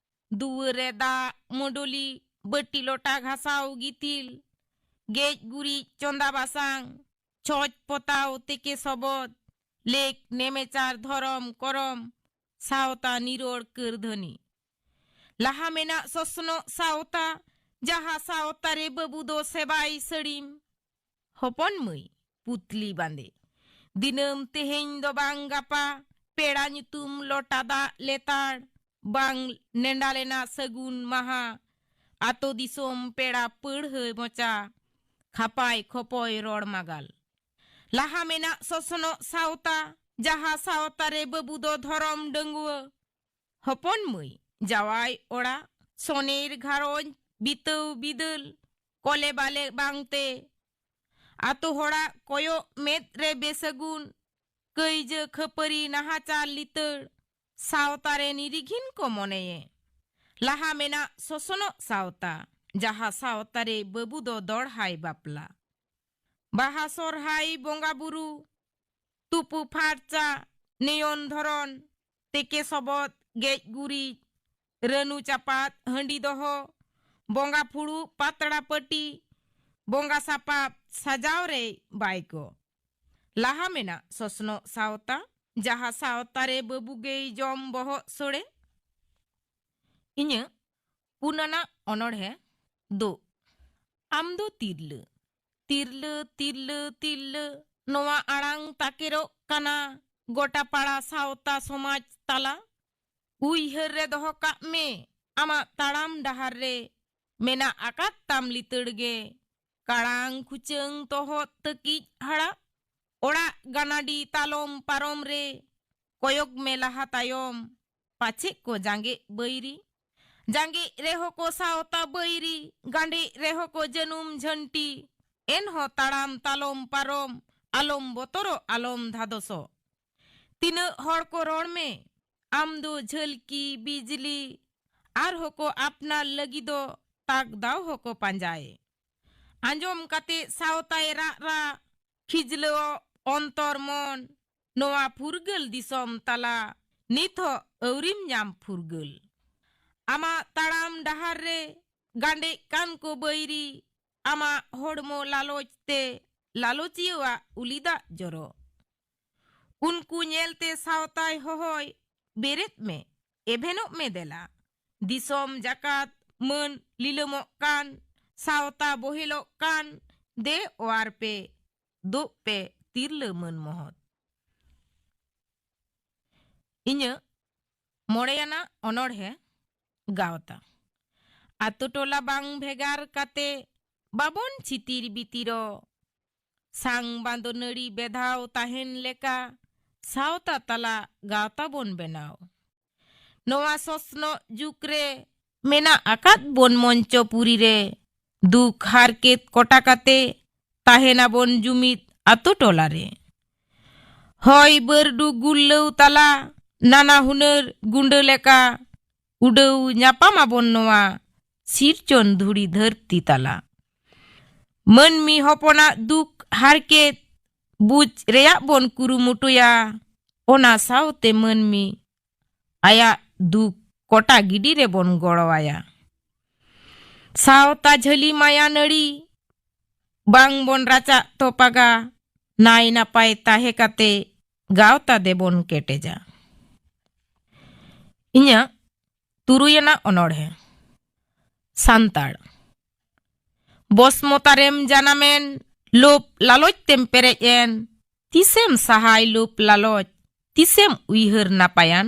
ᱫᱩᱣᱟᱹᱨ ᱨᱮ ᱫᱟᱜ ᱢᱩᱰᱩᱞᱤ, ᱵᱟᱹᱴᱤ ᱞᱚᱴᱟ ᱜᱷᱟᱥᱟᱣ ᱜᱤᱛᱤᱞ, ᱜᱮᱡ ᱜᱩᱨᱤᱡ ᱪᱚᱸᱫᱟ ᱵᱟᱥᱟᱝ, ᱪᱷᱚᱸᱪ ᱯᱚᱛᱟᱣ ᱛᱮᱠᱮ ᱥᱚᱵᱚᱫ, ᱞᱮᱠ ᱱᱮᱢᱮᱪᱟᱨ ᱫᱷᱚᱨᱚᱢ ᱠᱚᱨᱚᱢ, ᱥᱟᱶᱛᱟ ᱱᱤᱨᱚᱲ ᱠᱟᱹᱨᱫᱷᱟᱹᱱᱤ᱾ ᱞᱟᱦᱟ ᱢᱮᱱᱟᱜ ᱥᱚᱥᱱᱚᱜ ᱥᱟᱶᱛᱟ, ᱡᱟᱦᱟᱸ ᱥᱟᱶᱛᱟ ᱨᱮ ᱵᱟᱹᱵᱩ ᱫᱚ ᱥᱮᱵᱟᱭ ᱥᱟᱹᱲᱤᱢ᱾ ᱦᱚᱯᱚᱱ ᱢᱟᱹᱭ, ᱯᱩᱛᱞᱤ ᱵᱟᱸᱫᱮ᱾ ᱫᱤᱱᱟᱹᱢ ᱛᱮᱦᱮᱧ ᱫᱚ ᱵᱟᱝ ᱜᱟᱯᱟ, ᱯᱮᱲᱟ ᱧᱩᱛᱩᱢ ᱞᱚᱴᱟ ᱫᱟᱜ ᱞᱮᱛᱟᱲ, ᱵᱟᱝ ᱱᱮᱰᱟ ᱞᱮᱱᱟ ᱥᱟᱹᱜᱩᱱ ᱢᱟᱦᱟ, ᱟᱛᱳ ᱫᱤᱥᱚᱢ ᱯᱮᱲᱟ ᱯᱟᱹᱲᱦᱟᱹ ᱢᱚᱪᱟ, ᱠᱷᱟᱯᱟᱭ ᱠᱷᱚᱯᱚᱭ ᱨᱚᱲ ᱢᱟᱜᱟᱞ᱾ ᱞᱟᱦᱟ ᱢᱮᱱᱟᱜ ᱥᱚᱥᱱᱚᱜ ᱥᱟᱶᱛᱟ, ᱡᱟᱦᱟᱸ ᱥᱟᱶᱛᱟ ᱨᱮ ᱵᱟᱹᱵᱩ ᱫᱚ ᱫᱷᱚᱨᱚᱢ ᱰᱟᱺᱜᱩᱣᱟᱹ᱾ ᱦᱚᱯᱚᱱ ᱢᱟᱹᱭ, ᱡᱟᱶᱟᱭ ᱚᱲᱟᱜ, ᱥᱚᱱᱮᱨ ᱜᱷᱟᱨᱚᱸᱡᱽ, ᱵᱤᱛᱟᱹᱣ ᱵᱤᱫᱟᱹᱞ, ᱠᱚᱞᱮ ᱵᱟᱞᱮ ᱵᱟᱝᱛᱮ, ᱟᱛᱳ ᱦᱚᱲᱟᱜ ᱠᱚᱭᱚᱜ ᱢᱮᱫ ᱨᱮ ᱵᱮᱥᱟᱹᱜᱩᱱ, ᱠᱟᱹᱭᱡᱟᱹ ᱠᱷᱟᱹᱯᱟᱹᱨᱤ ᱱᱟᱦᱟᱪᱟᱨ ᱞᱤᱛᱟᱹᱲ, ᱥᱟᱶᱛᱟ ᱨᱮ ᱱᱤᱨᱤᱜᱷᱤᱱ ᱠᱚ ᱢᱚᱱᱮᱭᱮ᱾ ᱞᱟᱦᱟ ᱢᱮᱱᱟᱜ ᱥᱚᱥᱱᱚᱜ ᱥᱟᱶᱛᱟ, ᱡᱟᱦᱟᱸ ᱥᱟᱶᱛᱟ ᱨᱮ ᱵᱟᱹᱵᱩ ᱫᱚ ᱫᱚᱲᱦᱟᱭ ᱵᱟᱯᱞᱟ᱾ ᱵᱟᱦᱟ ᱥᱚᱨᱦᱟᱭ ᱵᱚᱸᱜᱟ ᱵᱩᱨᱩ, ᱛᱩᱯᱩ ᱯᱷᱟᱨᱪᱟ, ᱱᱮᱭᱚᱱ ᱫᱷᱚᱨᱚᱱ, ᱛᱮᱠᱮ ᱥᱚᱵᱚᱫ, ᱜᱮᱡ ᱜᱩᱨᱤᱡ, ᱨᱟᱹᱱᱩ ᱪᱟᱯᱟᱫ, ᱦᱟᱺᱰᱤ ᱫᱚᱦᱚ, ᱵᱚᱸᱜᱟ ᱯᱷᱩᱲᱩᱜ, ᱯᱟᱛᱲᱟ ᱯᱟᱹᱴᱤ, ᱵᱚᱸᱜᱟ ᱥᱟᱯᱟᱵ ᱥᱟᱡᱟᱣ ᱨᱮᱭ ᱵᱟᱭ ᱠᱚ᱾ ᱞᱟᱦᱟ ᱢᱮᱱᱟᱜ ᱥᱚᱥᱱᱚᱜ ᱥᱟᱶᱛᱟ, ᱡᱟᱦᱟᱸ ᱥᱟᱶᱛᱟ ᱨᱮ ᱵᱟᱹᱵᱩ ᱜᱮᱭ ᱡᱚᱢ ᱵᱚᱦᱚᱜ ᱥᱳᱲᱮ᱾ ᱤᱧᱟᱹᱜ ᱯᱩᱱ ᱟᱱᱟᱜ ᱚᱱᱚᱬᱦᱮ ᱫᱚ᱾ ᱟᱢ ᱫᱚ ᱛᱤᱨᱞᱟᱹ, ᱛᱤᱨᱞᱟᱹ, ᱛᱤᱨᱞᱟᱹ, ᱛᱤᱨᱞᱟᱹ, ᱱᱚᱣᱟ ᱟᱲᱟᱝ ᱛᱟᱠᱮᱨᱚᱜ ᱠᱟᱱᱟ ᱜᱚᱴᱟ ᱯᱟᱲᱟ ᱥᱟᱶᱛᱟ ᱥᱚᱢᱟᱡᱽ ᱛᱟᱞᱟ᱾ ᱩᱭᱦᱟᱹᱨ ᱨᱮ ᱫᱚᱦᱚ ᱠᱟᱜ ᱢᱮ, ᱟᱢᱟᱜ ᱛᱟᱲᱟᱢ ᱰᱟᱦᱟᱨ ᱨᱮ ᱢᱮᱱᱟᱜ ᱟᱠᱟᱫ ᱛᱟᱢ ᱞᱤᱛᱟᱹᱲ ᱜᱮ᱾ ᱠᱟᱲᱟᱝ ᱠᱷᱩᱪᱟᱹᱝ ᱛᱚᱦᱚᱫ ᱛᱟᱹᱠᱤᱡ ᱦᱟᱲᱟᱜ, ᱚᱲᱟᱜ ᱜᱟᱱᱟᱰᱤ ᱛᱟᱞᱚᱢ ᱯᱟᱨᱚᱢ ᱨᱮ ᱠᱚᱭᱚᱜ ᱢᱮ ᱞᱟᱦᱟ ᱛᱟᱭᱚᱢ, ᱯᱟᱪᱷᱮ ᱠᱚ ᱡᱟᱸᱜᱮᱜ ᱵᱟᱹᱭᱨᱤ᱾ ᱡᱟᱸᱜᱮᱜ ᱨᱮᱦᱚᱸ ᱠᱚ ᱥᱟᱶᱛᱟ ᱵᱟᱹᱭᱨᱤ, ᱜᱟᱸᱰᱮᱜ ᱨᱮᱦᱚᱸ ᱠᱚ ᱡᱟᱹᱱᱩᱢ ᱡᱷᱟᱹᱱᱴᱤ, ᱮᱱᱦᱚᱸ ᱛᱟᱲᱟᱢ ᱛᱟᱞᱚᱢ ᱯᱟᱨᱚᱢ, ᱟᱞᱚᱢ ᱵᱚᱛᱚᱨᱚᱜ, ᱟᱞᱚᱢ ᱫᱷᱟᱫᱚᱥᱚᱜ᱾ ᱛᱤᱱᱟᱹᱜ ᱦᱚᱲ ᱠᱚ ᱨᱚᱲ ᱢᱮ, ᱟᱢ ᱫᱚ ᱡᱷᱟᱹᱞᱠᱤ ᱵᱤᱡᱽᱞᱤ, ᱟᱨᱦᱚᱸ ᱠᱚ ᱟᱯᱱᱟᱨ ᱞᱟᱹᱜᱤᱫᱚᱜ, ᱛᱟᱠ ᱫᱟᱣ ᱦᱚᱸᱠᱚ ᱯᱟᱸᱡᱟᱭ᱾ ᱟᱸᱡᱚᱢ ᱠᱟᱛᱮ ᱥᱟᱶᱛᱟᱭ ᱨᱟᱜ ᱨᱟᱜ, ᱠᱷᱤᱡᱞᱟᱹᱣᱚᱜ ᱚᱱᱛᱚᱨ ᱢᱚᱱ, ᱱᱚᱣᱟ ᱯᱷᱩᱨᱜᱟᱹᱞ ᱫᱤᱥᱚᱢ ᱛᱟᱞᱟ ᱱᱤᱛ ᱦᱚᱸ ᱟᱹᱣᱨᱤᱢ ᱧᱟᱢ ᱯᱷᱩᱨᱜᱟᱹᱞ᱾ ᱟᱢᱟᱜ ᱛᱟᱲᱟᱢ ᱰᱟᱦᱟᱨ ᱨᱮ ᱜᱟᱸᱰᱮᱜ ᱠᱟᱱ ᱠᱚ ᱵᱟᱹᱭᱨᱤ, ᱟᱢᱟᱜ ᱦᱚᱲᱢᱚ ᱞᱟᱞᱚᱪ ᱛᱮ ᱞᱟᱞᱚᱪᱤᱭᱟᱹᱣᱟᱜ ᱩᱞᱤ ᱫᱟᱜ ᱡᱚᱨᱚ᱾ ᱩᱱᱠᱩ ᱧᱮᱞᱛᱮ ᱥᱟᱶᱛᱟᱭ ᱦᱚᱦᱚᱭ, ᱵᱮᱨᱮᱫ ᱢᱮ, ᱮᱵᱷᱮᱱᱚᱜ ᱢᱮ ᱫᱮᱞᱟ᱾ ᱫᱤᱥᱚᱢ ᱡᱟᱠᱟᱛ ᱢᱟᱹᱱ ᱞᱤᱞᱟᱹᱢᱚᱜ ᱠᱟᱱ, ᱥᱟᱶᱛᱟ ᱵᱚᱦᱮᱞᱚᱜ ᱠᱟᱱ, ᱫᱮ ᱚᱣᱟᱨ ᱯᱮ, ᱫᱳᱜ ᱯᱮ, ᱛᱤᱨᱞᱟᱹ ᱢᱟᱹᱱ ᱢᱚᱦᱚᱛ᱾ ᱤᱧᱟᱹᱜ ᱢᱚᱬᱮᱭᱟᱱᱟᱜ ᱚᱱᱚᱬᱦᱮ, ᱜᱟᱶᱛᱟ᱾ ᱟᱛᱳ ᱴᱚᱞᱟ ᱵᱟᱝ ᱵᱷᱮᱜᱟᱨ ᱠᱟᱛᱮ ᱵᱟᱵᱚᱱ ᱪᱷᱤᱛᱤᱨ ᱵᱤᱛᱤᱨᱚᱜ᱾ ᱥᱟᱝ ᱵᱟᱸᱫᱚ ᱱᱟᱹᱲᱤ ᱵᱮᱫᱷᱟᱣ ᱛᱟᱦᱮᱱ ᱞᱮᱠᱟ ᱥᱟᱶᱛᱟ ᱛᱟᱞᱟ ᱜᱟᱶᱛᱟ ᱵᱚᱱ ᱵᱮᱱᱟᱣ᱾ ᱱᱚᱣᱟ ᱥᱚᱥᱱᱚᱜ ᱡᱩᱜᱽ ᱨᱮ ᱢᱮᱱᱟᱜ ᱟᱠᱟᱫ ᱵᱚᱱ ᱢᱚᱧᱪᱚᱯᱩᱨᱤ ᱨᱮ᱾ ᱫᱩᱠ ᱦᱟᱨᱠᱮᱛ ᱠᱚᱴᱟ ᱠᱟᱛᱮ ᱛᱟᱦᱮᱱᱟᱵᱚᱱ ᱡᱩᱢᱤᱫ ᱟᱛᱳ ᱴᱚᱞᱟ ᱨᱮ᱾ ᱦᱚᱭ ᱵᱟᱹᱨᱰᱩ ᱜᱩᱨᱞᱟᱹᱣ ᱛᱟᱞᱟ ᱱᱟᱱᱟ ᱦᱩᱱᱟᱹᱨ ᱜᱩᱸᱰᱟᱹ ᱞᱮᱠᱟ ᱩᱰᱟᱹᱣ ᱧᱟᱯᱟᱢ ᱟᱵᱚᱱ ᱱᱚᱣᱟ ᱥᱤᱨᱡᱚᱱ ᱫᱷᱩᱲᱤ ᱫᱷᱟᱹᱨᱛᱤ ᱛᱟᱞᱟ᱾ ᱢᱟᱹᱱᱢᱤ ᱦᱚᱯᱚᱱᱟᱜ ᱫᱩᱠ ᱦᱟᱨᱠᱮᱛ ᱵᱩᱡᱽ ᱨᱮᱭᱟᱜ ᱵᱚᱱ ᱠᱩᱨᱩᱢᱩᱴᱩᱭᱟ, ᱚᱱᱟ ᱥᱟᱶᱛᱮ ᱢᱟᱹᱱᱢᱤ ᱟᱭᱟᱜ ᱫᱩᱠ ᱠᱚᱴᱟ ᱜᱤᱰᱤ ᱨᱮᱵᱚᱱ ᱜᱚᱲᱚ ᱟᱭᱟ᱾ ᱥᱟᱶᱛᱟ ᱡᱷᱟᱹᱞᱤ ᱢᱟᱭᱟ ᱱᱟᱹᱲᱤ ᱵᱟᱝ ᱵᱚᱱ ᱨᱟᱪᱟᱜ ᱛᱚᱯᱟᱜᱟ, ᱱᱟᱭ ᱱᱟᱯᱟᱭ ᱛᱟᱦᱮᱸ ᱠᱟᱛᱮ ᱜᱟᱶᱛᱟ ᱫᱮᱵᱚᱱ ᱠᱮᱴᱮᱡᱟ᱾ ᱤᱧᱟᱹᱜ ᱛᱩᱨᱩᱭᱟᱱᱟᱜ ᱚᱱᱚᱬᱦᱮ, ᱥᱟᱱᱛᱟᱲ᱾ ᱵᱚᱥᱢᱚᱛᱟᱨᱮᱢ ᱡᱟᱱᱟᱢᱮᱱ, ᱞᱳᱵ ᱞᱟᱞᱚᱪ ᱛᱮᱢ ᱯᱮᱨᱮᱡ ᱮᱱ, ᱛᱤᱥᱮᱢ ᱥᱟᱦᱟᱭ ᱞᱳᱵ ᱞᱟᱞᱚᱪ, ᱛᱤᱥᱮᱢ ᱩᱭᱦᱟᱹᱨ ᱱᱟᱯᱟᱭᱟᱱ?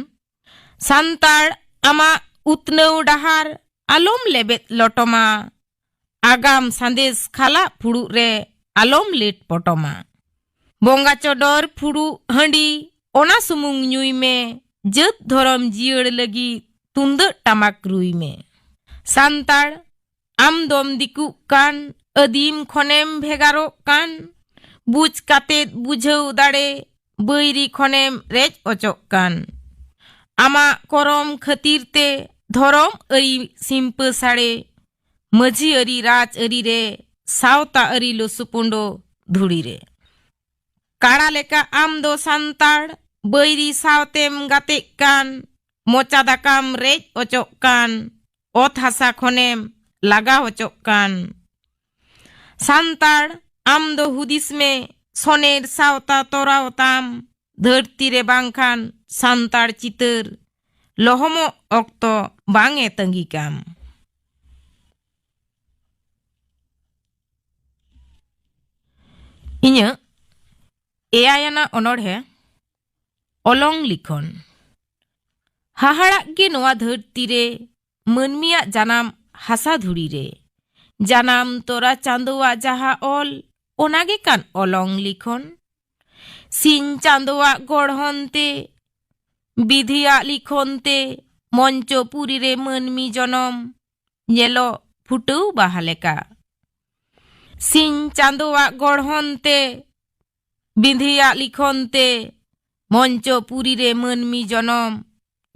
ᱥᱟᱱᱛᱟᱲ, ᱟᱢᱟᱜ ᱩᱛᱱᱟᱹᱣ ᱰᱟᱦᱟᱨ ᱟᱞᱚᱢ ᱞᱮᱵᱮᱫ ᱞᱚᱴᱚᱢᱟ, ᱟᱜᱟᱢ ᱥᱟᱸᱫᱮᱥ ᱠᱷᱟᱞᱟᱜ ᱯᱷᱩᱲᱩᱜ ᱨᱮ ᱟᱞᱚᱢ ᱞᱮᱴ ᱯᱚᱴᱚᱢᱟ᱾ ᱵᱚᱸᱜᱟ ᱪᱚᱰᱚᱨ ᱯᱷᱩᱲᱩᱜ ᱦᱟᱺᱰᱤ ᱚᱱᱟ ᱥᱩᱢᱩᱝ ᱧᱩᱭ ᱢᱮ, ᱡᱟᱹᱛ ᱫᱷᱚᱨᱚᱢ ᱡᱤᱭᱟᱹᱲ ᱞᱟᱹᱜᱤᱫ ᱛᱩᱢᱫᱟᱹᱜ ᱴᱟᱢᱟᱠ ᱨᱩᱭ ᱢᱮ᱾ ᱥᱟᱱᱛᱟᱲ, ᱟᱢ ᱫᱚᱢ ᱫᱤᱠᱩᱜ ᱠᱟᱱ, ᱟᱹᱫᱤᱢ ᱠᱷᱚᱱᱮᱢ ᱵᱷᱮᱜᱟᱨᱚᱜ ᱠᱟᱱ, ᱵᱩᱡᱽ ᱠᱟᱛᱮᱫ ᱵᱩᱡᱷᱟᱹᱣ ᱫᱟᱲᱮ ᱵᱟᱹᱭᱨᱤ ᱠᱷᱚᱱᱮᱢ ᱨᱮᱡ ᱚᱪᱚᱜ ᱠᱟᱱ᱾ ᱟᱢᱟᱜ ᱠᱚᱨᱚᱢ ᱠᱷᱟᱹᱛᱤᱨ ᱛᱮ ᱫᱷᱚᱨᱚᱢ ᱟᱹᱨᱤ ᱥᱤᱢᱯᱟᱹ ᱥᱟᱲᱮ, ᱢᱟᱹᱡᱷᱤ ᱟᱹᱨᱤ ᱨᱟᱡᱽ ᱟᱹᱨᱤ ᱨᱮ, ᱥᱟᱶᱛᱟ ᱟᱹᱨᱤ ᱞᱩᱥᱩᱯᱩᱸᱰᱚ ᱫᱷᱩᱲᱤ ᱨᱮ᱾ ᱠᱟᱲᱟ ᱞᱮᱠᱟ ᱟᱢ ᱫᱚ ᱥᱟᱱᱛᱟᱲ, ᱵᱟᱹᱭᱨᱤ ᱥᱟᱶᱛᱮᱢ ᱜᱟᱛᱮᱜ ᱠᱟᱱ, ᱢᱚᱪᱟ ᱫᱟᱠᱟᱢ ᱨᱮᱡ ᱚᱪᱚᱜ ᱠᱟᱱ, ᱚᱛ ᱦᱟᱥᱟ ᱠᱷᱚᱱᱮᱢ ᱞᱟᱜᱟ ᱚᱪᱚᱜ ᱠᱟᱱ᱾ ᱥᱟᱱᱛᱟᱲ, ᱟᱢ ᱫᱚ ᱦᱩᱫᱤᱥ ᱢᱮ, ᱥᱚᱱᱮᱨ ᱥᱟᱶᱛᱟ ᱛᱚᱨᱟᱣ ᱛᱟᱢ, ᱫᱷᱟᱹᱨᱛᱤ ᱨᱮ ᱵᱟᱝᱠᱷᱟᱱ ᱥᱟᱱᱛᱟᱲ ᱪᱤᱛᱟᱹᱨ ᱞᱚᱦᱚᱢᱚᱜ ᱚᱠᱛᱚ ᱵᱟᱝ ᱮ ᱛᱟᱺᱜᱤ ᱠᱟᱢ᱾ ᱤᱧᱟᱹᱜ ᱮᱭᱟᱭ ᱟᱱᱟᱜ ᱚᱱᱚᱬᱦᱮ, ᱚᱞᱚᱝ ᱞᱤᱠᱷᱚᱱ᱾ ᱦᱟᱦᱟᱲᱟᱜ ᱜᱮ ᱱᱚᱣᱟ ᱫᱷᱟᱹᱨᱛᱤ ᱨᱮ, ᱢᱟᱹᱱᱢᱤᱭᱟᱜ ᱡᱟᱱᱟᱢ ᱦᱟᱥᱟ ᱫᱷᱩᱲᱤ ᱨᱮ᱾ ᱡᱟᱱᱟᱢ ᱛᱚᱨᱟ ᱪᱟᱸᱫᱳᱣᱟᱜ ᱡᱟᱦᱟᱸ ᱚᱞ, ᱚᱱᱟ ᱜᱮ ᱠᱟᱱ ᱚᱞᱚᱝ ᱞᱤᱠᱷᱚᱱ᱾ ᱥᱤᱧ ᱪᱟᱸᱫᱳᱣᱟᱜ ᱜᱚᱲᱦᱚᱱ ᱛᱮ, ᱵᱤᱫᱷᱤᱭᱟᱜ ᱞᱤᱠᱷᱚᱱ ᱛᱮ, ᱢᱚᱧᱪᱚᱯᱩᱨᱤ ᱨᱮ ᱢᱟᱹᱱᱢᱤ ᱡᱚᱱᱚᱢ ᱧᱮᱞᱚᱜ ᱯᱷᱩᱴᱟᱹᱣ ᱵᱟᱦᱟ ᱞᱮᱠᱟ᱾ ᱥᱤᱧ ᱪᱟᱸᱫᱳᱣᱟᱜ ᱜᱚᱲᱦᱚᱱ ᱛᱮ, ᱵᱤᱫᱷᱤᱭᱟᱜ ᱞᱤᱠᱷᱚᱱ ᱛᱮ, ᱢᱚᱧᱪᱚᱯᱩᱨᱤ ᱨᱮ ᱢᱟᱹᱱᱢᱤ ᱡᱚᱱᱚᱢ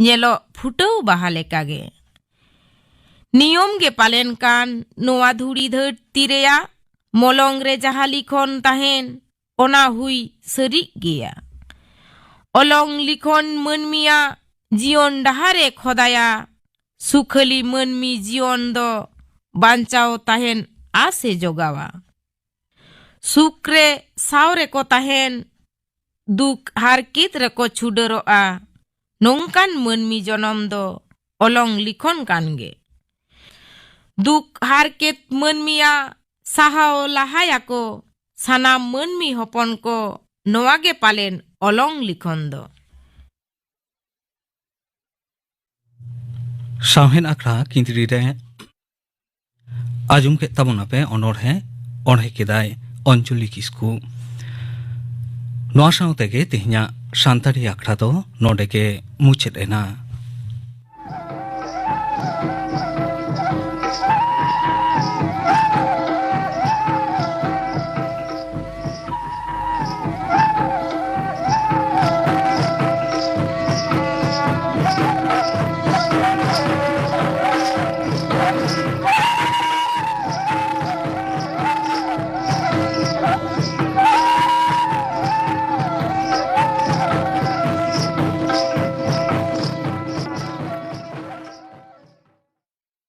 ᱧᱮᱞᱚᱜ ᱯᱷᱩᱴᱟᱹᱣ ᱵᱟᱦᱟ ᱞᱮᱠᱟᱜᱮ᱾ ᱱᱤᱭᱚᱢ ᱜᱮ ᱯᱟᱞᱮᱱ ᱠᱟᱱ ᱱᱚᱣᱟ ᱫᱷᱩᱲᱤ ᱫᱷᱟᱹᱨᱛᱤ ᱨᱮᱭᱟᱜ ᱢᱚᱞᱚᱝ ᱨᱮ ᱡᱟᱦᱟᱸ ᱞᱤᱠᱷᱚᱱ ᱛᱟᱦᱮᱱ, ᱚᱱᱟ ᱦᱩᱭ ᱥᱟᱹᱨᱤᱜ ᱜᱮᱭᱟ᱾ ᱚᱞᱚᱝ ᱞᱤᱠᱷᱚᱱ ᱢᱟᱹᱱᱢᱤᱭᱟᱜ ᱡᱤᱭᱚᱱ ᱰᱟᱦᱟᱨ ᱮ ᱠᱷᱚᱫᱟᱭᱟ᱾ ᱥᱩᱠᱷᱟᱹᱞᱤ ᱢᱟᱹᱱᱢᱤ ᱡᱤᱭᱚᱱ ᱫᱚ ᱵᱟᱧᱪᱟᱣ ᱛᱟᱦᱮᱱ ᱟᱥ ᱮ ᱡᱚᱜᱟᱣᱟ᱾ ᱥᱩᱠ ᱨᱮ ᱥᱟᱶ ᱨᱮᱠᱚ ᱛᱟᱦᱮᱱ, ᱫᱩᱠ ᱦᱟᱨᱠᱮᱛ ᱨᱮᱠᱚ ᱪᱷᱩᱰᱟᱹᱨᱚᱜᱼᱟ᱾ ᱱᱚᱝᱠᱟᱱ ᱢᱟᱹᱱᱢᱤ ᱡᱚᱱᱚᱢ ᱫᱚ ᱚᱞᱚᱝ ᱞᱤᱠᱷᱚᱱ ᱠᱟᱱ ᱜᱮ᱾ ᱫᱩᱠ ᱦᱟᱨᱠᱮᱛ ᱢᱟᱹᱱᱢᱤᱭᱟᱜ ᱥᱟᱦᱟᱣ ᱞᱟᱦᱟᱭᱟᱠᱚ ᱥᱟᱱᱟᱢ ᱢᱟᱹᱱᱢᱤ ᱦᱚᱯᱚᱱ ᱠᱚ, ᱱᱚᱣᱟ ᱜᱮ ᱯᱟᱞᱮᱱ ᱚᱞᱚᱝ ᱞᱤᱠᱷᱚᱱ ᱫᱚ᱾ ᱥᱟᱶᱦᱮᱫ ᱟᱠᱷᱲᱟ ᱠᱤᱸᱫᱽᱨᱤ ᱨᱮ ᱟᱸᱡᱚᱢ ᱠᱮᱫ ᱛᱟᱵᱚᱱᱟᱯᱮ ᱚᱱᱚᱬᱦᱮ, ᱚᱬᱦᱮ ᱠᱮᱫᱟᱭ ᱚᱧᱡᱚᱞᱤ ᱠᱤᱥᱠᱩ᱾ ᱱᱚᱣᱟ ᱥᱟᱶ ᱛᱮᱜᱮ ᱛᱮᱦᱮᱧᱟᱜ ᱥᱟᱱᱛᱟᱲᱤ ᱟᱠᱷᱲᱟ ᱫᱚ ᱱᱚᱰᱮ ᱜᱮ ᱢᱩᱪᱟᱹᱫ ᱮᱱᱟ᱾